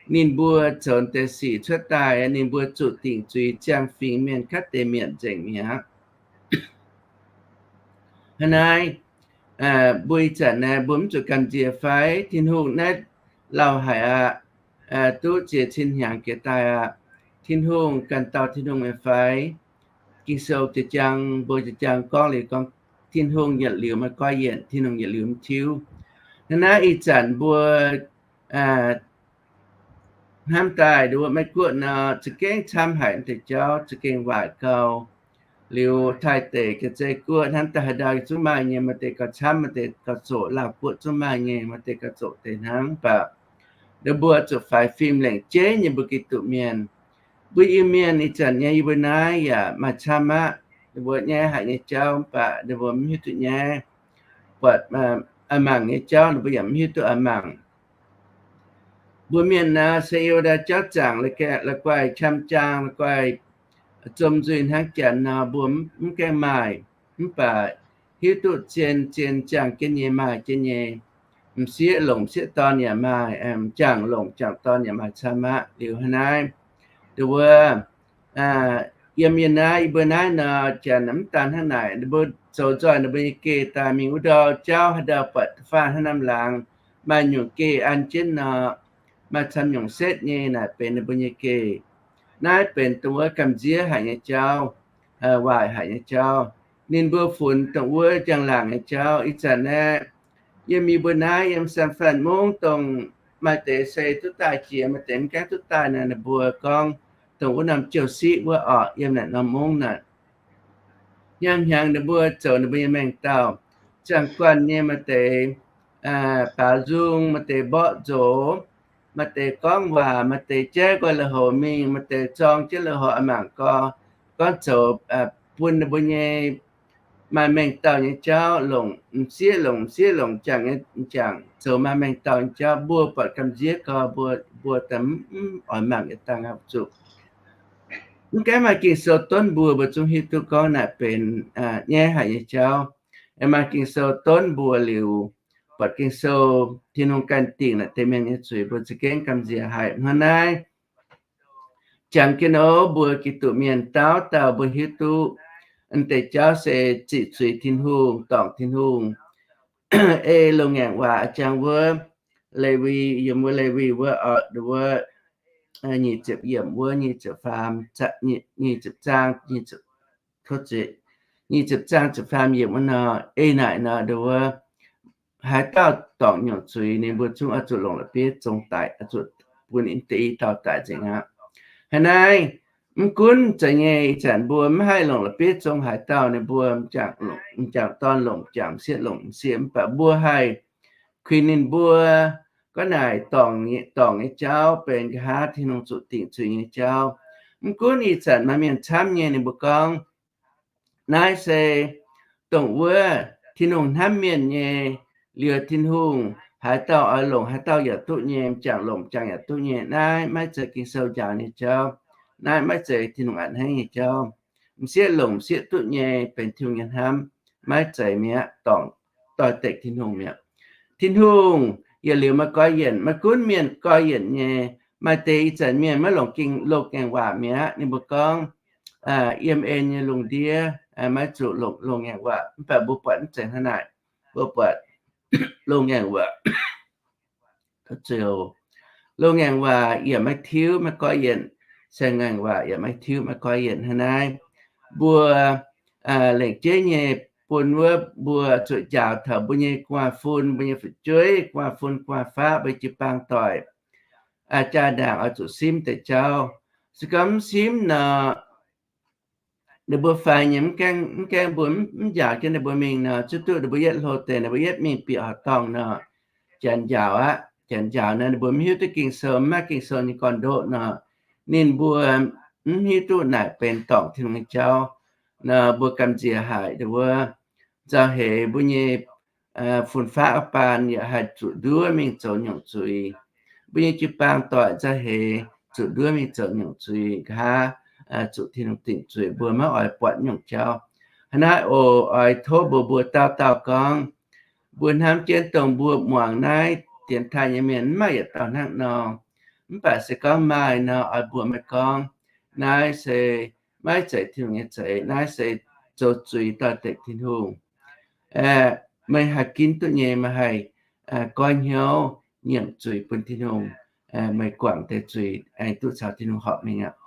ninh mbuo zoux deix sic cuotv daaih, ninh mbuo zuqc dingc zuiz ziangh fingx mienh katv deix mietc nzengc mi'aqv. Hnangv naaiv, mbuo ih zanc naaiv mbuo mv zuqc gamh nziex fai? Tin-Hungh naaiv lauh haic aqv. Duqv ziex cin hnyangx jiex daaih aqv. Tin-Hungh ganh dauh Tin-Hungh nyei fai? Ging-Sou jiex jang, mbuo jiex jang gorngv liuz gorngv, Tin-Hungh yietc liuz maiv goiv yienc, Tin-Hungh yietc liuz mv tiuv. Hnangv naaiv ih zanc mbuo hnamv daaih nduov wuov Meiv Guoqv nor, za'gengh camv haic deix jauv, za'gengh waaic gau. Liuz Taiv deic, Jaav-Zei Guoqv, hnamv daaih haaix ndau zungv maaih nyei, maaih deix gauh camv, maaih deix gauh zoqc. Laauh Guoqv zungv maaih nyei, maaih deix gauh zoqc deix hnangv. Mv baac nduov mbuo zuqc faix fim lengc jeiv nyei mbuo Giduc Mienh. Mbuo Iu-Mienh ih zanc nyei yie mbuo naaiv yaac maaih camv aqv. Ninh mbuo nyaiv haic nyei jauv mv baac ninh mbuo mv hiuv duqv nyaiv. Buatc a'mangc nyei jauv ninh mbuo yaac mv hiuv duqv a'mangc. Mbuo mienh naaiv se yiem wuov dauh jauv zaangc la'guaih qam jaang, la'guaih zom nzuih hnangv janx nor, mbuo mv gaengh maaih. Mv baac hiuv duqv zien zien ziangh jienv nyei, maaih jienv nyei. M'sieqv longc m'sieqv dorn yaac maaih, m'jangc longc m'jangc dorn yaac maaih camv aqv. Liuz hnangv naaiv, nduov wuov, yiem yie naaiv, yie mbuo naaiv nor, janx mv daan hnangv naaic, ninh mbuo zoux nzoih ninh mbuo nyei geh daaih mingh wuov ndau jauv, haaix ndau buatc faah hnangv norm laangz maaih nyungc geh an jienv nor, maaih camv nyungc setv nyei, naaic benx ninh mbuo nyei geh. Naaiv benx dongh wuov gamh nziev haic nyei jauv, waaic haic nyei jauv. Ninh mbuo funx dongh wuov njang-laangc nyei jauv. Ih zanc naaiv, yiem yie mbuo naaiv yiem San Fran mungv, dongh maaih deix se duqv daaih jiex, maaih deix mv gaengh duqv daaih nor, ninh mbuo gorngv dongh wuov norm jiou siqv wuov orqc, yiem naaic norm mungv naaic. Hnyangx-hnyangx ninh mbuo zoux ninh mbuo nyei mengh dauh. Ziangh guanh nyei maaih deix baaux nzung, maaih deix mborqv nzox, maaih deix gorngv waac, maaih deix jaiv nqoi lui-houx mingh, maaih deix zorng jienv lui-houx a'mangc gau, gorngv zoux bun ninh mbuo nyei maaih mengh dauh nyei jauv, longc m'sieqv, longc m'sieqv, longc m'jangc nyei m'jangc, zoux maaih mengh dauh nyei jauv. Mbuo buatc gamh nziev gau, mbuo, mbuo daaih mv oix mangc yietc dangh aqv zuqc. Mv gaengh maaih Ging-Sou donv mbuo, mbuo zungv hiuv duqv gorngv naaic benx nyaiv haic nyei jauv. Maaih Ging-Sou donv mbuo liuz, buatc Ging-Sou, Tin-Hungh ganh dingc naaic deix mienh nyei zuiz, mbuo za'gengh gamh nziex haic. Hnangv naaiv, jangx jienv nor, mbuo Giduc Mienh dauh dauh mbuo hiuv duqv deix jauv se ziqc zuiz Tin-Hungh, dorngc Tin-Hungh. Ei loz-ngaengc waac jangx wuov Lewi, yiem wuov Lewi wuov, wuov nyic ziepc yiemc wuov, nyic ziepc faam, nyic ziepc zaang, nyic ziepc zaang ziepc faam yiemc wuov nor, ei naaic nor, nduov wuov, haaix dauh dorngc nyungc zuiz, ninh mbuo zungv oix zuqc longc la'bieiv zong daic, oix zuqc bun deix i dauh daic nzengc aqv. Hnangv naaiv, mv gunv zeiz nyei, ih zanc mbuo mv haih longc la'bieiv zong haaix dauh, ninh mbuo m'jangc dorn longc m'jangc, m'sieqv longc m'sieqv, mv baac mbuo haih kuinx ninh mbuo. Gorngv naaic, dorngc nyei jauv benx nqa'haav Tin-Hungh zuqc dingc zuiz nyei jauv. Mv gunv ih zanc maaih mienh camv nyei ninh mbuo gorngv, naaiv se dongh wuov Tin-Hungh hnamv mienh nyei, liuz Tin-Hungh haaix dauh oix longc haaix dauh yaac duqv nyei, m'jangc longc m'jangc yaac duqv nyei. Naaiv maiv zeiz Ging-Sou njaaux nyei jauv. Naaiv maiv zeiz Tin-Hungh a'hneiv nyei jauv. M'sieqv longc m'sieqv duqv nyei, benx Tin-Hungh nyei hnamv, maiv zeiz mi'aqv, dorngc doix-dekc Tin-Hungh mi'aqv. Tin-Hungh yietc liuz maiv goiv yienc. Maiv gunv mienh goiv yienc nyei, maaih deix ih zanc mienh maiv longc ging, loz-ngaengc waac mi'aqv. Ninh mbuo gorngv, yiem en nyei lungh ndiev maiv zuqc longc loz-ngaengc waac. Mv baac mbuo buatc mv zeiz hnangv naaic. Mbuo buatc loz-ngaengc waac, loz-ngaengc waac yaac maiv tiuv maiv goiv yienc, saeng-ngaengc waac yaac maiv tiuv maiv goiv yienc. Hnangv naaiv, mbuo lengc jeiv nyei bun wuov mbuo zuqc njaaux taux mbuo nyei gu'nguaaz-fun, mbuo nyei fu'jueiv, gu'nguaaz-fun gu'nguaaz-faqv, mbuo jiu-baang doic, jaa-ndaangc oix zuqc simv deix jauv. Se gorngv mv simv nor, ninh mbuo faix nyei, mv gaengh, mv gaengh mbuo mv njaaux jienv ninh mbuo mingh nor, zuqc duqv ninh mbuo yietv hlo deix, ninh mbuo yietv mingh bieqc horqc dorngh nor, janx njaaux aqv. Janx njaaux nor ninh mbuo mv hiuv duqv Ging-Sou, mv maaih Ging-Sou nyei gorn-ndoqv nor, ninh mbuo mv hiuv duqv naaic benx dorngc Tin-Hungh nyei jauv. Nor mbuo gamh nziex haic wuov, nzauh heix mbuo nyei fun-faqv baan yaac haih zuqc nduov mingh zoux nyungc zuiz. Mbuo nyei jiu-baang doic nzauh heix zuqc nduov mingh zoux nyungc zuiz, nqa'haav zuqc Tin-Hungh dingc zuiz, mbuo maiv oix buatc nyungc jauv. Hnangv naaiv oc, oix tov mbuox mbuo dauh dauh gorngv, mbuo hnamv jienv dongh mbuo muangx naaiv dienx taaih nyei mienh mv maaih yietc dauh hnangv nor. Mv baac se gorngv maaih nor, oix mbuox meih gorngv, naaiv se maiv zeiz Tin-Hungh nyei za'eix, naaiv se zoux zuiz doix-dekc Tin-Hungh. Meih haih ginv duqv nyei, meih haih goiv hnyouv nyiemc zuiz bun Tin-Hungh, meih guangc deix zuiz aengx duqv caux Tin-Hungh horpc mingh aqv.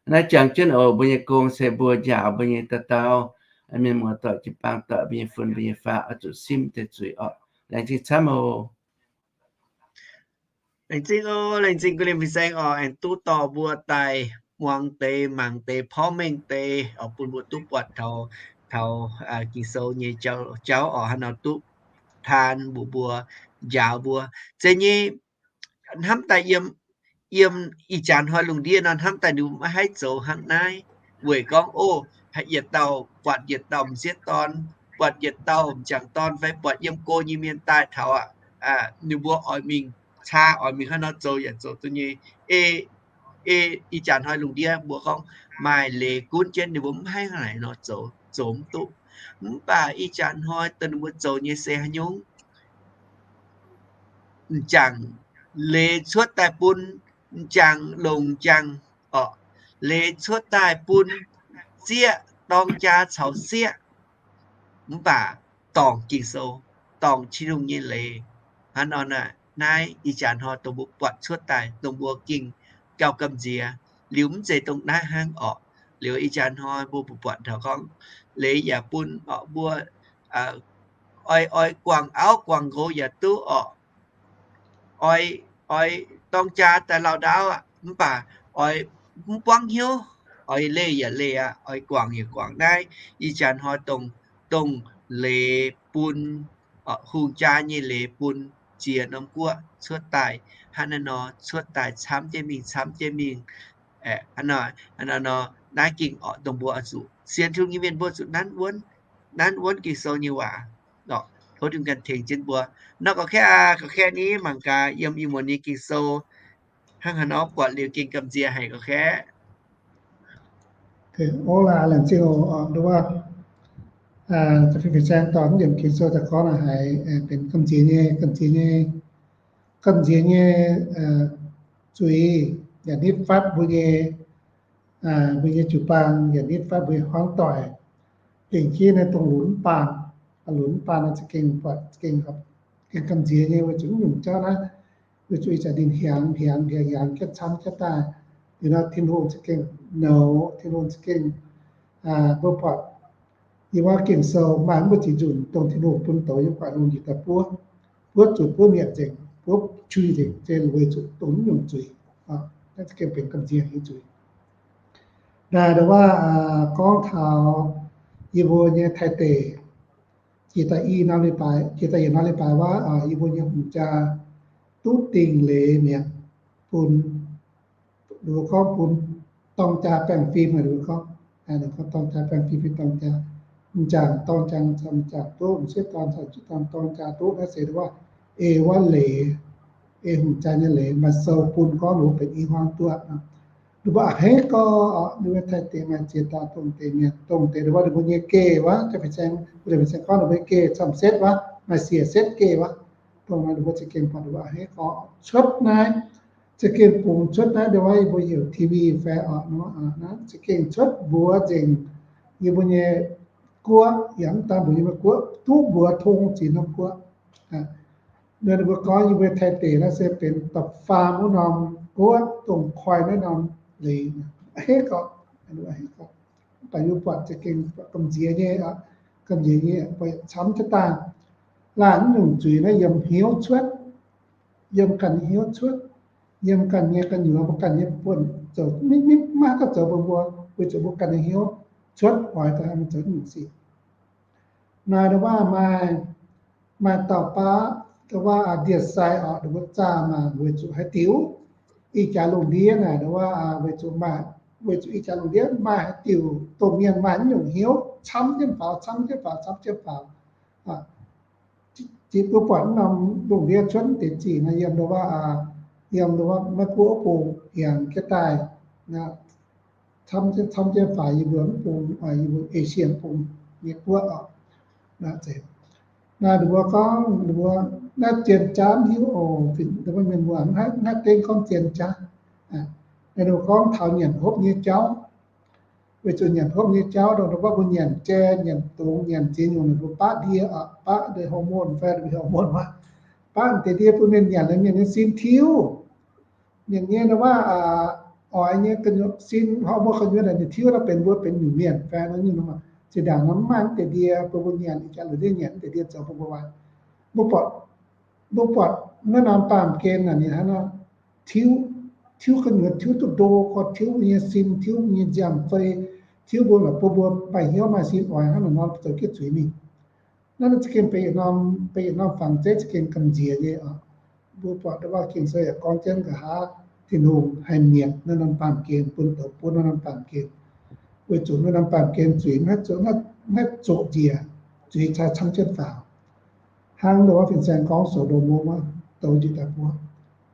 Naaiv jangx jienv oc, mbuo nyei gong se mbuo njaaux mbuo nyei dauh dauh mienh muoz-doic, jiu-baang doic, mbuo nyei fun, mbuo nyei faqv oix zuqc simv deix zuiz orqc. Laengz zingh camv oc. Laengz zingh oc, laengz zingh gu lin fin saeng oc, aengx duqv dorh mbuo daaih muangx deix, mangc deix, porv mengh deix oc, bun mbuo duqv buatc taux, taux Ging-Sou nyei jauv oc, haaix nor duqv taan mbuox mbuo, njaaux mbuo. Zeiz nyei, hnamv daaih yiem, yiem ih jaax hnoi lungh ndiev nor, hnamv daaih ninh mbuo maiv haih zoux hnangv naaiv. Weic gorngv, o, haih yietc dauh buatc yietc dauh m'sieqv dorn, buatc yietc dauh m'jangc dorn fai buatc yiem go nyei mienh daaih taux aqv, ninh mbuo oix mingh caa, oix mingh haaix nor zoux yaac zoux duqv nyei. Ei, ei ih jaax hnoi lungh ndiev mbuo gorngv maaih leiz gunv jienv ninh mbuo mv haih hnangv naaic nor zoux, zoux mv duqv. Mv baac ih jaax hnoi dongh ninh mbuo zoux nyei se haaix nyungc? M'jangc leiz cuotv daaih bun m'jangc longc m'jangc orqc, leiz cuotv daaih bun zieqv dorng jaa caux sieqv, mv baac dorngc Ging-Sou, dorngc Tin-Hungh nyei leiz. Hnangv nor naaiv, naaiv ih jaax hnoi dongh mbuo buatc cuotv daaih, dongh mbuo gengh gauh gamh nziex. Liuz mv zeiz dongh naaiv hnangv orqc. Liuz ih jaax hnoi mbuo buatc taux gorngv leiz yaac bun orqc mbuo oix, oix guangc auv guangc nqox yaac duqv orqc. Oix, oix dorng jaa daaih lauh ndaauv aqv, mv baac oix mv buangv hnyouv, oix leih yaac leih aqv, oix guangc yaac guangc. Naaiv ih jaax hnoi dongh, dongh leiz bun, hungh jaa nyei leiz bun ziex norm guoqv cuotv daaih. Hnangv naaiv nor cuotv daaih camv jienv mingh, camv jienv mingh. Hnangv naaiv nor, naaiv gengh orqc dongh mbuo oix zuqc sienx Tin-Hungh nyei mienh mbuo zuqc nanv wuonv, nanv wuonv Ging-Sou nyei waac. Tov Tin-Hungh ganh tengx jienv mbuo. Nor ga'kaeqv aqv, ga'kaeqv ni mangc gaax yiem ih muonz nyei Ging-Sou hnangv haaix nor buatc liuz gengh gamh nziex haic ga'kaeqv. Ov, laengz zingh oc. Nduov, fin-saeng dorh mv yiemc Ging-Sou daaih gorngv naaiv haiz benx gamh nziex nyei, gamh nziex nyei, gamh nziex nyei zuiz yaac nitv fatv mbuo nyei, mbuo nyei jiu-baang yaac nitv fatv mbuo nyei hmuangv doic. Dingc jienv naaiv dongh lunx mv baan, lunx mv baan za'gengh buatc za'gengh gengh gamh nziex nyei weic zuqc mv nyungc jauv naaiv, weic zuqc ih zanc ninh hiaangx hiaangx hiaangx hiaangx jienv camv jienv daaih. Liuz nor Tin-Hungh za'gengh nouz, Tin-Hungh za'gengh, mbuo buatc yiem wuov Ging-Sou maaih mv mbuo ziex nzunc dongh Tin-Hungh bun douz yiem gu'nguaaic lungh njiec daaih buov, buov zuqc buov mietc nzengc, buov qui nzengc, se weic zuqc dongh mv nyungc zuiz. Naaiv za'gengh benx gamh nziex nyei zuiz. Naaiv ndongc wuov gorngv taux yie mbuo nyei Taiv deic, jiex daaih i norm leiz-baaix, jiex daaih yietc norm leiz-baaix wuov, yie mbuo nyei hungh jaa duqv dingh leiz mi'aqv, bun, ninh mbuo gorngv bun dorng jaa baengh fim, ninh mbuo gorngv, ninh gorngv dorng jaa baengh fim fai dorng jaa, m'jangc dorng jaa caux m'jangc duqv, m'sieqv dorn caux m'sieqv dorn dorng jaa duqv. Naaiv se wuov, ei wuov leiz, ei hungh jaa nyei leiz maaih sou bun gorngv ninh mbuo benx i hmuangv duqv nor. Ninh mbuo a'hneiv gorx, ninh mbuo Taiv deic maaih ziex dauh dongh deix mienh, dongh deix wuov ninh mbuo nyei geh wuov, fin-saeng, fin-saeng gorngv ninh mbuo nyei geh camv setv wuov, maaih siec setv geh wuov. Dongh naaiv ninh mbuo za'gengh buatc ninh mbuo a'hneiv gorx cuotv naaiv, za'gengh bungx cuotv naaiv ndongc wuov yie mbuo heuc T V fai orqc nor, naaiv za'gengh cuotv mbuox nzengc yie mbuo nyei guoqv, yaac mv daan mbuox yie mbuo guoqv, duqv mbuox tong ziex norm guoqv. Ninh mbuo gorngv yie mbuo Taiv deic naaiv se benx da'faam wuov norm guoqv, dongh koi naaiv norm leiz, a'hneiv gorx, a'hneiv gorx. Mv baac yie mbuo buatc za'gengh gamh nziex nyei, gamh nziex nyei, camv jienv daaih. Laanh mv nyungc zuiz naaiv yiem hnyouv cuotv, yiem ganh nyei hnyouv cuotv, yiem ganh nyei gu'nyuoz, mbuo ganh nyei buonv zoux, mv, mv, maiv haih duqv zoux bun mbuo, weic zuqc mbuo ganh nyei hnyouv cuotv oix daaih mbuo zoux nyungc sic. Naaiv ndongc wuov maaih, maaih dauh baav, ndongc wuov ndie-sai oc, ndongc wuov zaah mangc weic zuqc haaix diuc ih jaax lungh ndiev naaic, ndongc wuov weic zuqc maaih, weic zuqc ih jaax lungh ndiev maaih haaix diuc domh mienh maaih naaiv nyungc hnyouv camv jienv faaux, camv jienv faaux, camv jienv faaux. Ziex mbuo buatc norm lungh ndiev cuotv deix zic nor, yiem ndongc wuov, yiem ndongc wuov Meiv Guoqv bung hienx jienv daaih, camv jienv faaux yie mbuo mv bung, yie mbuo Esie bung nyei guoqv oc. Naaiv ndongc mbuo gorngv, ndongc mbuo naaiv zien jaav mv hiuv oc, mienh muoz, naaiv dengv gorngv zien jaav. Naaiv ndongc gorngv taux nyanc hopv nyei jauv. Weic zuqc nyanc hopv nyei jauv ndongc wuov mbuo nyanc jai, nyanc dungz, nyanc ziex nyungc, ninh mbuo baqv ndie, baqv ndie hormone fai hormone wuov, baqv deix ndie bun mienh nyanc, mienh nyei sin tiuv. Mienh nyei ndongc wuov oix nyei sin hormone gu'nyuoz naaic ninh tiuv nor benx mbuo benx nyungc mienh fai nor nyungc nor. Zinh ndaangc nor mv maaih mv deix ndie bun mbuo nyanc, ih jaax lungh ndiev nyanc mv deix ndie zoux bun mbuo waaic. Mbuo buatc, mbuo buatc naaiv norm baamh gen naaic ninh hnangv nor tiuv, tiuv gu'nyuoz, tiuv duqv ndo gorx, tiuv mbuo nyei sin, tiuv mbuo nyei nziaamv fei, tiuv mbuo, mbuo, mbuo maaih hnyouv maaih sin oix hnangv naaic nor zoux jienv zuiz mingh. Naaiv za'gengh benx yietc norm, benx yietc norm fangx zeiv za'gengh gamh nziex nyei oc. Mbuo buatc ndongc wuov Ging-Sou yaac gorngv jienv nqa'haav Tin-Hungh haih mietc naaiv norm baamh gen bun douz buonv naaiv norm baamh gen, weic zuqc naaiv norm baamh gen zuiz maiv zoqc njiec, zuiz camv jienv faaux. Hnangv ndongc wuov fin-saeng gorngv Sou^ndo^mo wuov, douz njiec daaih buov.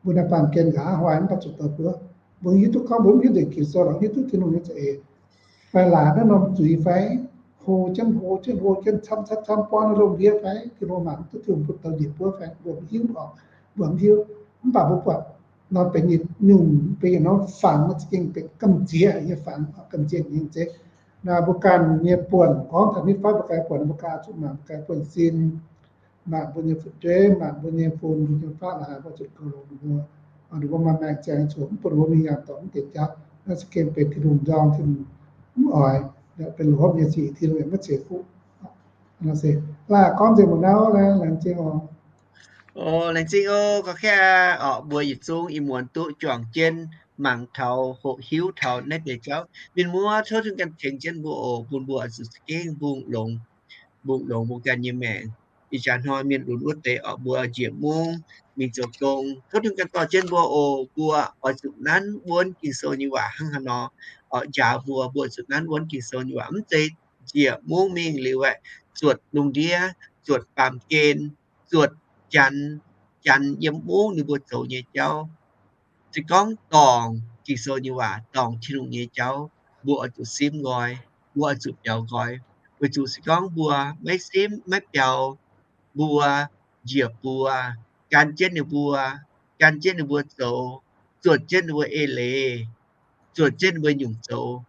Mbuo naaiv baamh gen nqa'haav hnoi mv baac zuqc douz buov. Mbuo hiuv duqv gorngv mbuo mv hiuv nzengc Ging-Sou lorqc, hiuv duqv Tin-Hungh nyei za'eix, fai laaix naaiv norm zuiz fai, hlo jienv hlo jienv hlo jienv camv camv camv buangv naaiv lungh ndiev fai, Tin-Hungh mangc mv duqv, Tin-Hungh bun douz njiec buov fai, mbuo mv hiuv oc. Mbuo mv hiuv. Mv baac mbuo buatc nor benx yietc nyungc, benx yietc norm fangx, maiv za'gengh benx gamh nziex nyei fangx, gamh nziex nyei zeiv. Naaiv mbuo ganh nyei buonc, gorngv taux nitv faiv mbuo ganh buonc, mbuo ganh zuqc mangc mbuo ganh buonc sin, mangc mbuo nyei fu'jueiv, mangc mbuo nyei fun, mbuo nyei faqv la'haaix, mbuo zuqc goux longx ninh mbuo, ninh mbuo maaih maengc ziangx zuqc mv bun mbuo mingh nyanc dorngc mv deix jauv. Naaiv za'gengh benx Tin-Hungh nzorng, Tin-Hungh mv oix, benx longc hopv nyei sic, Tin-Hungh yaac maiv ceix fuqv. Laengz zingh gorngv nzengc muonz naaiv, laengz zingh oc. Laengz zingh oc, gorngv kaav oc, mbuo yietc zungv ih muonz duqv juangc jienv mangc taux, hoqc hiuv taux naaiv deix jauv. Mienh muoz, tov Tin-Hungh ganh tengx jienv mbuo oc, bun mbuo oix zuqc za'gengh mbungh longx, mbungh longx mbuo ganh nyei maengc. Ih jaax hnoi mienh lunx wuov deix oc, mbuo njiec mungv mingh zoux gong. Tov Tin-Hungh ganh dorh jienv mbuo oc, mbuo oix zuqc nanv wuonv Ging-Sou nyei waac hnangv haaix nor. Oc, njaaux mbuo, mbuo zuqc nanv wuonv Ging-Sou nyei waac, mv zeiz njiec mungv mingh liuz aeqv, zuotc lungh ndiev, zuotc baamh gen, zuotc janx, janx yiem mungv ninh mbuo zoux nyei jauv. Se gorngv dorngc Ging-Sou nyei waac, dorngc Tin-Hungh nyei jauv, mbuo oix zuqc simv nqoi, mbuo oix zuqc biaux nqoi. Weic zuqc se gorngv mbuo maiv simv maiv biaux, mbuo njiec buoz, gan jienv ninh mbuo, gan jienv ninh mbuo zoux, zuotc jienv ninh mbuo eix leiz, zuotc jienv ninh mbuo nyungc zoux,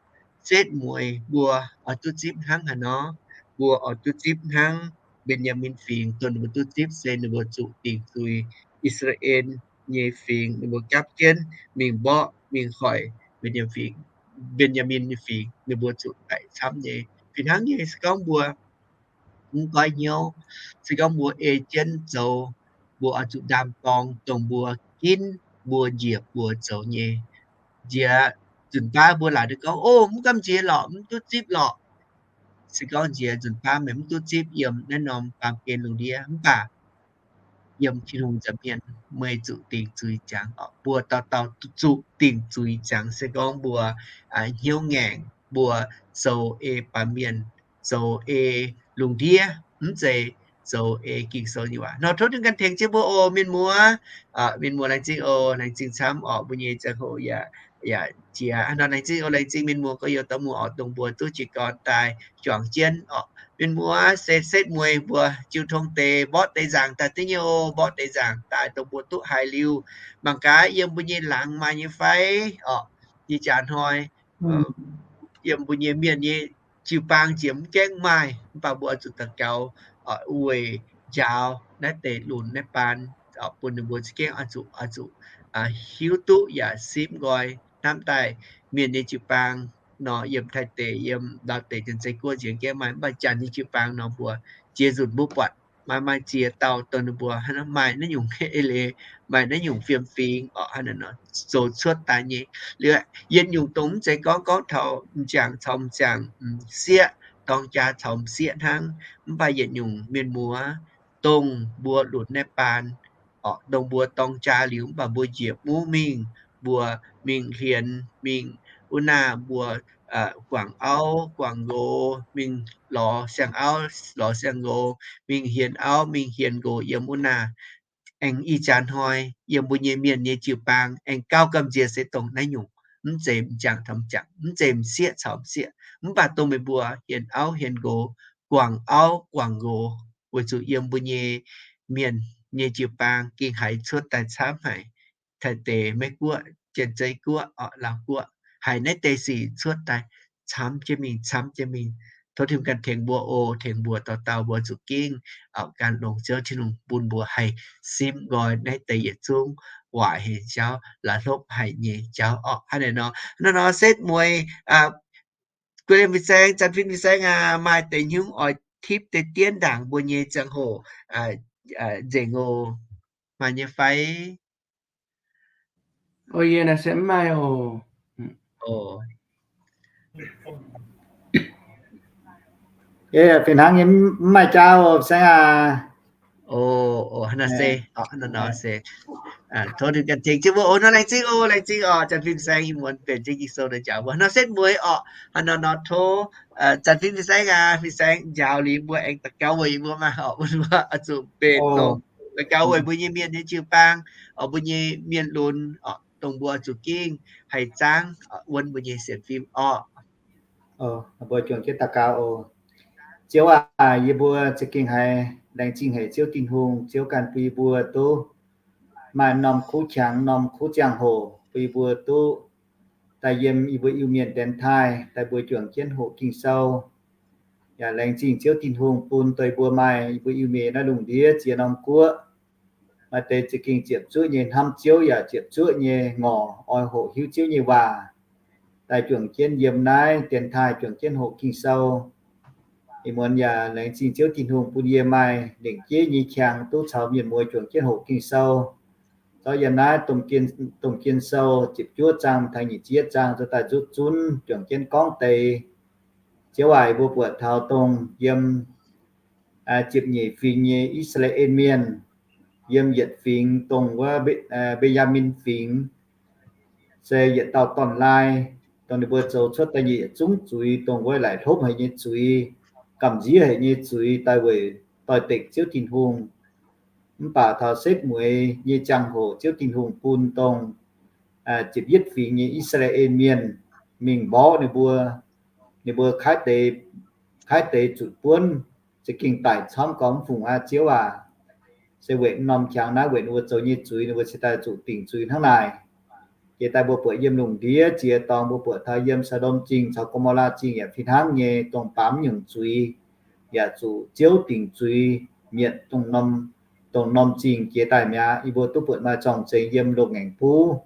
setv mueiz mbuo oix duqv zipv hnangv haaix nor? Mbuo oix duqv zipv hnangv Mben^yaa^min Fingx, dongh ninh mbuo duqv zipv se ninh mbuo zuqc dingc zuiz. I^saa^laa^en nyei fingx ninh mbuo gapv jienv mingh mborqv mingh hoic Mben^yaa^min nyei fingx, ninh mbuo zuqc daic camv nyei. Fih hnangv nyei, se gorngv mbuo mv goiv hnyouv, se gorngv mbuo ei jienv zoux, mbuo oix zuqc ndaam-dorng dongh mbuo ginv mbuo njiec buoz zoux nyei. Nziex nzunc baav mbuo laaic duqv gorngv, O, mv gamh nziex lorqc, mv duqv zipv lorqc. Se gorngv nziex nzunc baav meih mv duqv zipv yiem naaiv norm baamh gen lungh ndiev, mv baac yiem Tin-Hungh nza'hmien meih zuqc dingc zuiz ziangx oc. Mbuo dauh dauh zuqc dingc zuiz ziangx se gorngv mbuo hnyouv ngaengc, mbuo zoux ei baamh mienh, zoux ei lungh ndiev, mv zeiz zoux ei Ging-Sou nyei waac. Nor tov Tin-Hungh ganh tengx jienv mbuo oc, mienh muoz. Mienh muoz laengz zingh oc, laengz zingh camv oc, mbuo nyei ziangh hoc yaac, yaac jiex. Nor laengz zingh oc, laengz zingh mienh muoz gorx-youz dauh muoz oc, dongh mbuo duqv jiez gorn daaih juangc jienv oc. Mienh muoz se setv mueiz mbuo jiu tong deix mborqv deix nzaangc daaih duqv nyei oc, mborqv deix nzaangc daaih dongh mbuo duqv haiz liuz. Mangc gaax yiem mbuo nyei laangz maaih nyei fai oc. Ih jaax hnoi yiem mbuo nyei mienh nyei jiu-baang jiex mv gaengh maaih, mv baac mbuo oix zuqc daux gaux weic njaaux naaiv deix lunx naaiv baan, bun ninh mbuo za'gengh oix zuqc, oix zuqc hiuv duqv yaac simv nqoi hnamv daaih mienh nyei jiu-baang nor, yiem Taiv deic, yiem Laauv deic, Janx-Zei Guoqv nziex gaengh maaih, mv baac Janx nyei jiu-baang nor mbuo ziex nzunc mbuo buatc maaih, maaih ziex dauh dongh ninh mbuo hnangv nor maaih naaiv nyungc eix leiz, maaih naaiv nyungc fiem-fingx oc, hnangv naaiv nor zoux cuotv daaih nyei. Liuz yietc nyungc dongh mv zeiz gorngv, gorngv taux m'jangc caux m'jangc, m'sieqv dorng jaa caux m'sieqv hnangv, mv baac yietc nyungc mienh muoz dongh mbuo lunx naaiv baan, orqc, dongh mbuo dorng jaa liuz mv baac mbuo njiec mungv mingh, mbuo mingh hienx, mingh wuov naaiv mbuo guangc auv guangc nqox, mingh lorz siang-auv lorz siang-nqox, mingh hienx auv mingh hienx nqox yiem wuov naaiv. Aengx ih jaax hnoi yiem mbuo nyei mienh nyei jiu-baang aengx gauh gamh nziex se dongh naaiv nyungc, mv zeiz m'jangc caux m'jangc, mv zeiz m'sieqv caux m'sieqv, mv baac dongh meih mbuo hienx auv hienx nqox, guangc auv guangc nqox, weic zuqc yiem mbuo nyei mienh nyei jiu-baang gengh haiz cuotv daaih camv haic. Taiv deix, Meiv Guoqv, Janx-Zei Guoqv, orqc, Laauv Guoqv, haiz naaiv deix sic cuotv daaih camv jienv mingh, camv jienv mingh. Tov Tin-Hungh ganh tengx mbuo oc, tengx mbuo dauh dauh mbuo zuqc gengh oix gan longx Ziouv Tin-Hungh bun mbuo haih simv nqoi naaiv deix yietc zungv waaic hec jauv, la'hlopv haic nyei jauv orqc. Hnangv naaiv nor, hnangv naaiv nor setv mueiz, guei liemh fin-saeng, Janx-Fin fin-saeng aac, maaih deix hnyouv oix tipv deix dien ndaangc mbuo nyei ziangh hoc nzengc oc. Maaih nyei fai? Yie naaiv se mv maaih oc. Fih hnangv nyei, mv maaih jauv, fin-saeng aac. Tov Tin-Hungh ganh tengx jienv mbuo oc. Nor laengz zingh oc, laengz zingh oc, Janx-Fin fin-saeng ih muonz benx jienv Ging-Sou nyei njaaux mbuo. Nor setv mueiz orqc. Hnangv nor nor tov Janx-Fin fin-saeng aac, fin-saeng njaaux liuz mbuo aengx daux gaux weic mbuo maah orqc, bun mbuo oix zuqc mbenc dongh daux gaux weic mbuo nyei mienh nyei jiu-baang, orqc, mbuo nyei mienh lunx orqc, dongh mbuo oix zuqc gengh haih zaangv wuonv mbuo nyei sienx fim orqc. Mbuo juangc jienv daux gaux oc. Ziouv aac, yie mbuo za'gengh haiz laengz zingh haic Ziouv Tin-Hungh, Ziouv ganh bun yie mbuo duqv maaih norm kuv qangx, norm kuv ziangh hoc bun yie mbuo duqv daaih yiem yie mbuo Iu-Mienh dienx taaih daaih mbuo juangc jienv hoqc Ging-Sou. Yaac laengz zingh Ziouv Tin-Hungh bun dongh yie mbuo maaih yie mbuo Iu-Mienh naaiv lungh ndiev ziex norm guoqv, maaih deix za'gengh ziepc zuoqv nyei hnamv Ziouv yaac ziepc zuoqv nyei ngorc oix hoqc hiuv Ziouv nyei waac, daaih juangc jienv yiem naaiv dienx taaih juangc jienv hoqc Ging-Sou. Ih muonz yaac laengz zingh Ziouv Tin-Hungh bun yie maaih lengc jeiv nyei qangx duqv caux mienh muoz juangc jienv hoqc Ging-Sou. Zorqv yiem naaiv domh Ging-Sou ziepc juov zaang taux nyic ziepc yietv zaang zoux daaih nzutv zunv juangc jienv gorngv deix. Ziouv aac, mbuo buatc taux dongh yiem ziepc nyeic fingx nyei I^saa^laa^en Mienh, yiem yietc fingx dongh wuov Mbe^yaa^min Fingx, se yietc dauh dorn-laai, dongh ninh mbuo zoux cuotv da'nyeic yietc zungv zuiz, dongh wuov laaic hlopv haic nyei zuiz, gamh nziev haic nyei zuiz, daaih weic doix-dekc Ziouv Tin-Hungh. Mv baac taux setv mueiz nyei ziangh hoc Ziouv Tin-Hungh bun dongh ziepc yietv fingx nyei I^saa^laa^en Mienh mingh mborqv ninh mbuo, ninh mbuo kaaiv deix, kaaiv deix zuqc buonv, za'gengh daic camv gormx fungc aqv. Ziouv aac, se weic norm qangx naaiv weic ninh mbuo zoux nyei zuiz, ninh mbuo cingx daaih zuqc dingc zuiz hnangv naaic. Jiex daaih mbuo buatc yiem lungh ndiev ziex dorngx, mbuo buatc taux yiem Saa^ndom Zingh caux Go^mo^laa Zingh yaac fih hnangv nyei, dongh baamz nyungc zuiz yaac zuqc Ziouv dingc zuiz mietc, dongh norm zingh jiex daaih mi'aqv. Yie mbuo duqv buatc maaih zorng-zengx yiem loz-ngaengc buv.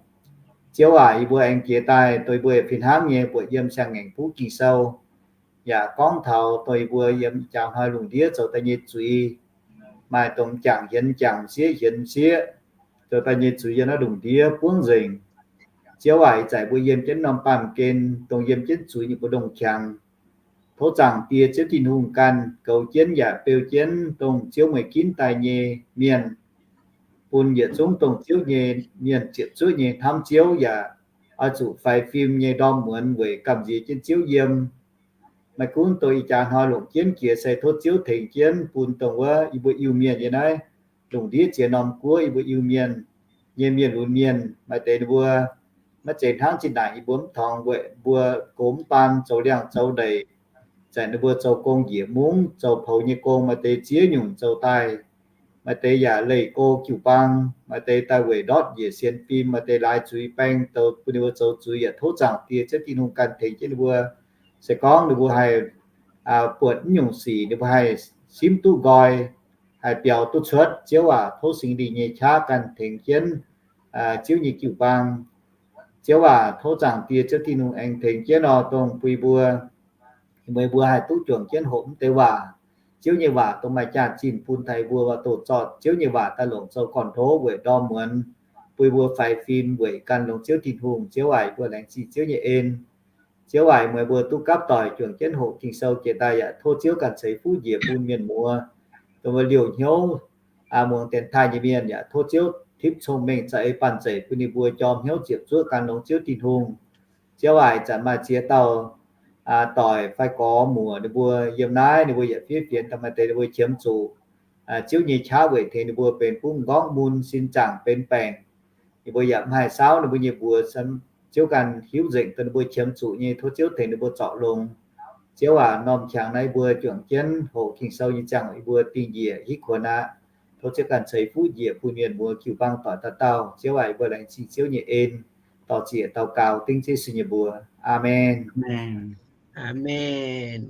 Ziouv aac, yie mbuo aengx jiex daaih dongh yie mbuo yaac fih hnangv nyei buatc yiem siang-ngaengc buv Ging-Sou yaac gorngv taux dongh yie mbuo yiem ih jaax hnoi lungh ndiev zoux daaih nyei zuiz, maaih dongh m'jangc hienx m'jangc, m'sieqv hienx m'sieqv, zoux daaih nyei zuiz yiem naaiv lungh ndiev buangv nzengc. Ziouv aac, ih zanc mbuo yiem jienv norm baamh gen dongh yiem jienv zuiz nyei mbu'ndongx qangx. Tov Zaangc Diex Ziouv Tin-Hungh ganh goux jienv yaac beu jienv dongh Ziouv mueiz ginv daaih nyei mienh, bun yietc zungv dongh Ziouv nyei mienh ziepc zuoqv nyei hnamv Ziouv yaac oix zuqc faix fim nyei ndorm muonz weic gamh nziex jienv Ziouv yiem. Maiv gunv dongh ih jaax hnoi longc jienv jiex se tov Ziouv tengx jienv bun dongh wuov yie mbuo Iu-Mienh nyei naaiv lungh ndiev ziex norm guoqv yie mbuo Iu-Mienh nyei mienh lunx mienh, maaih deix ninh mbuo maiv zeiz hnangv zinh ndaangc yie mbuo mv torngx weic mbuo gox mv baan zoux liangx zoux ndeic, zanc ninh mbuo zoux gong njiec mungv, zoux poux nyei gong, maaih deix ziex nyungc zoux daaih, maaih deix yaac leih go jiu-baang, maaih deix daaih weic ndortv njiec sienx fim, maaih deix laaix zuiz baeng douz bun ninh mbuo zoux zuiz yaac tov Zaangc Diex Ziouv Tin-Hungh ganh tengx jienv ninh mbuo. Se gorngv ninh mbuo haih buatc mv nyungc sic ninh mbuo haih simv duqv nqoi, haih biaux duqv cuotv, Ziouv aac, tov Singx Lingh nyei qaqv ganh tengx jienv Ziouv nyei jiu-baang. Ziouv aac, tov Zaangc Diex Ziouv Tin-Hungh aengx tengx jienv nor dongh bun yie mbuo, meih mbuo haih duqv juangc jienv hoqc mv deix waac. Ziouv nyei waac dongh maaih jaax-zinh bun taux yie mbuo doqc zorqv Ziouv nyei waac daaih longc zoux gorn-ndoqv weic ndorm muonz, bun yie mbuo faix fim weic gan longx Ziouv Tin-Hungh. Ziouv aac, yie mbuo laengz zingh Ziouv nyei en. Ziouv aac, meih mbuo duqv gapv doic juangc jienv hoqc Ging-Sou jiex daaih yaac tov Ziouv ganh ceix fuqv njiec bun mienh muoz, dongh mbuo liouh hnyouv muangx dienx taaih nyei mienh yaac tov Ziouv tipv cong-mengh za'eix banh zeic bun ninh mbuo jorm hnyouv ziepc zuoqv gan longx Ziouv Tin-Hungh. Ziouv aac, ih zanc maaih ziex dauh doic fai gorx muoc ninh mbuo yiem naaiv, ninh mbuo yaac fiev fienx daaih maaih deix ninh mbuo qiemx zuqc Ziouv nyei qaqv weic tengx ninh mbuo benx butv m'nqorngv mun, sin zaangc benx baengc. Ninh mbuo yaac mv haih saauv ninh mbuo nyei mbuox, Ziouv ganh hiuv nzengc dongh ninh mbuo qiemx zuqc nyei. Tov Ziouv tengx ninh mbuo zorc longx. Ziouv aac, norm qangx naaiv yie mbuo juangc jienv hoqc Ging-Sou nyei ziangh hoc yie mbuo dingh njiec hitv kuonx aqv. Tov Ziouv ganh ceix fuqv njiec bun mienh muoz jiu-baang doic dauh dauh. Ziouv aac, yie mbuo laengz zingh Ziouv nyei en, dor-ziec daux gaux dengv Yesu nyei mbuox. Aamen. Aamen.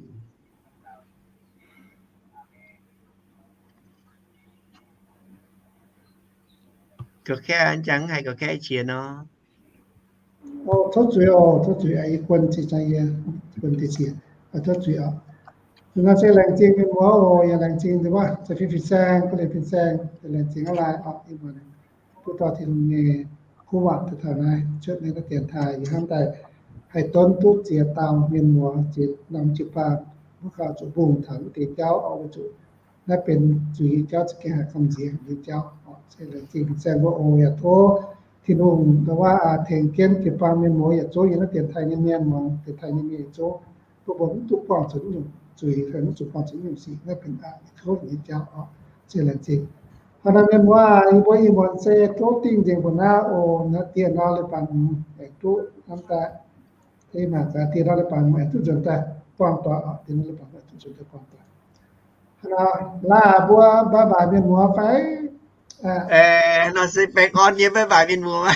Ga'kaeqv jangx haiz ga'kaeqv qiex nor. Tov zuiz oc, tov zuiz, yie guon ziqc, guon deix qiex, tov zuiz oc. Zuqc nor se laengz zingh mienh muoz oc, yaac laengz zingh nduov, caux fin-saeng, guv liemh fin-saeng, laengz zingh aqv laai oc. Yie mbuo duqv dorh Tin-Hungh nyei kuv waanc daaih taux naaiv, cuotv naaiv dienx taaih, yie hnamv daaih haih donv duqv ziex dauh mienh muoz, ziex norm jiu-baang, mbuo gauh zuqc mbungh taux naaiv deix jauv oc, weic zuqc naaiv benx zuiz nyei jauv, za'gengh haiz gamh nziex nyei jauv oc. Se laengz zingh fin-saeng mbuo oc. Yaac tov Tin-Hungh nduov, tengx jienv jiu-baang mienh muoz yietc zungv, yiem naaiv dienx taaih nyei mienh muoz, dienx taaih nyei mienh yietc zungv, bun mbuo mv duqv buangh zuqc naaiv nyungc zuiz, fai mv zuqc buangh zuqc naaiv nyungc sic. Naaiv benx aqv, tov nyei jauv oc. Se laengz zingh. Hnangv naaic mienh muoz, yie mbuo ih muonz se tov dingh nzengc mbuo naaiv oc. Naaiv dieh nor leiz-baaix hmz aengx duqv hnamv daaih. Ih mangc gaax dieh nor leiz-baaix hmz aengx duqv nzuonx daaih buangh doic oc. Dieh nor leiz-baaix hmz aengx duqv nzuonx daaih buangh doic. Hnangv naaic, laaix mbuo bye bye mienh muoz fai? Nor se baengh orn nyei bye bye mienh muoz.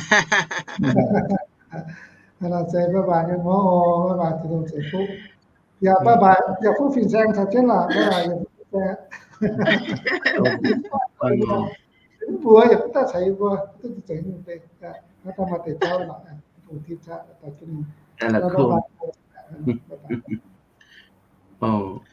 Hnangv naaic se bye bye mienh muoz oc, bye bye Tin-Hungh ceix fuqv. Yaac bye bye, yaac fuqv fin-saeng caux jienv lorqc, bye bye, yaac fuqv fin-saeng. Mv mbuox yaac mv daaih caux yie mbuo, duqv za'gengh nyungc deix, hnangv daaih maaih deix jauv lorqc, Tin-Hungh tipv qaqv daaih jienv ninh. Bye bye.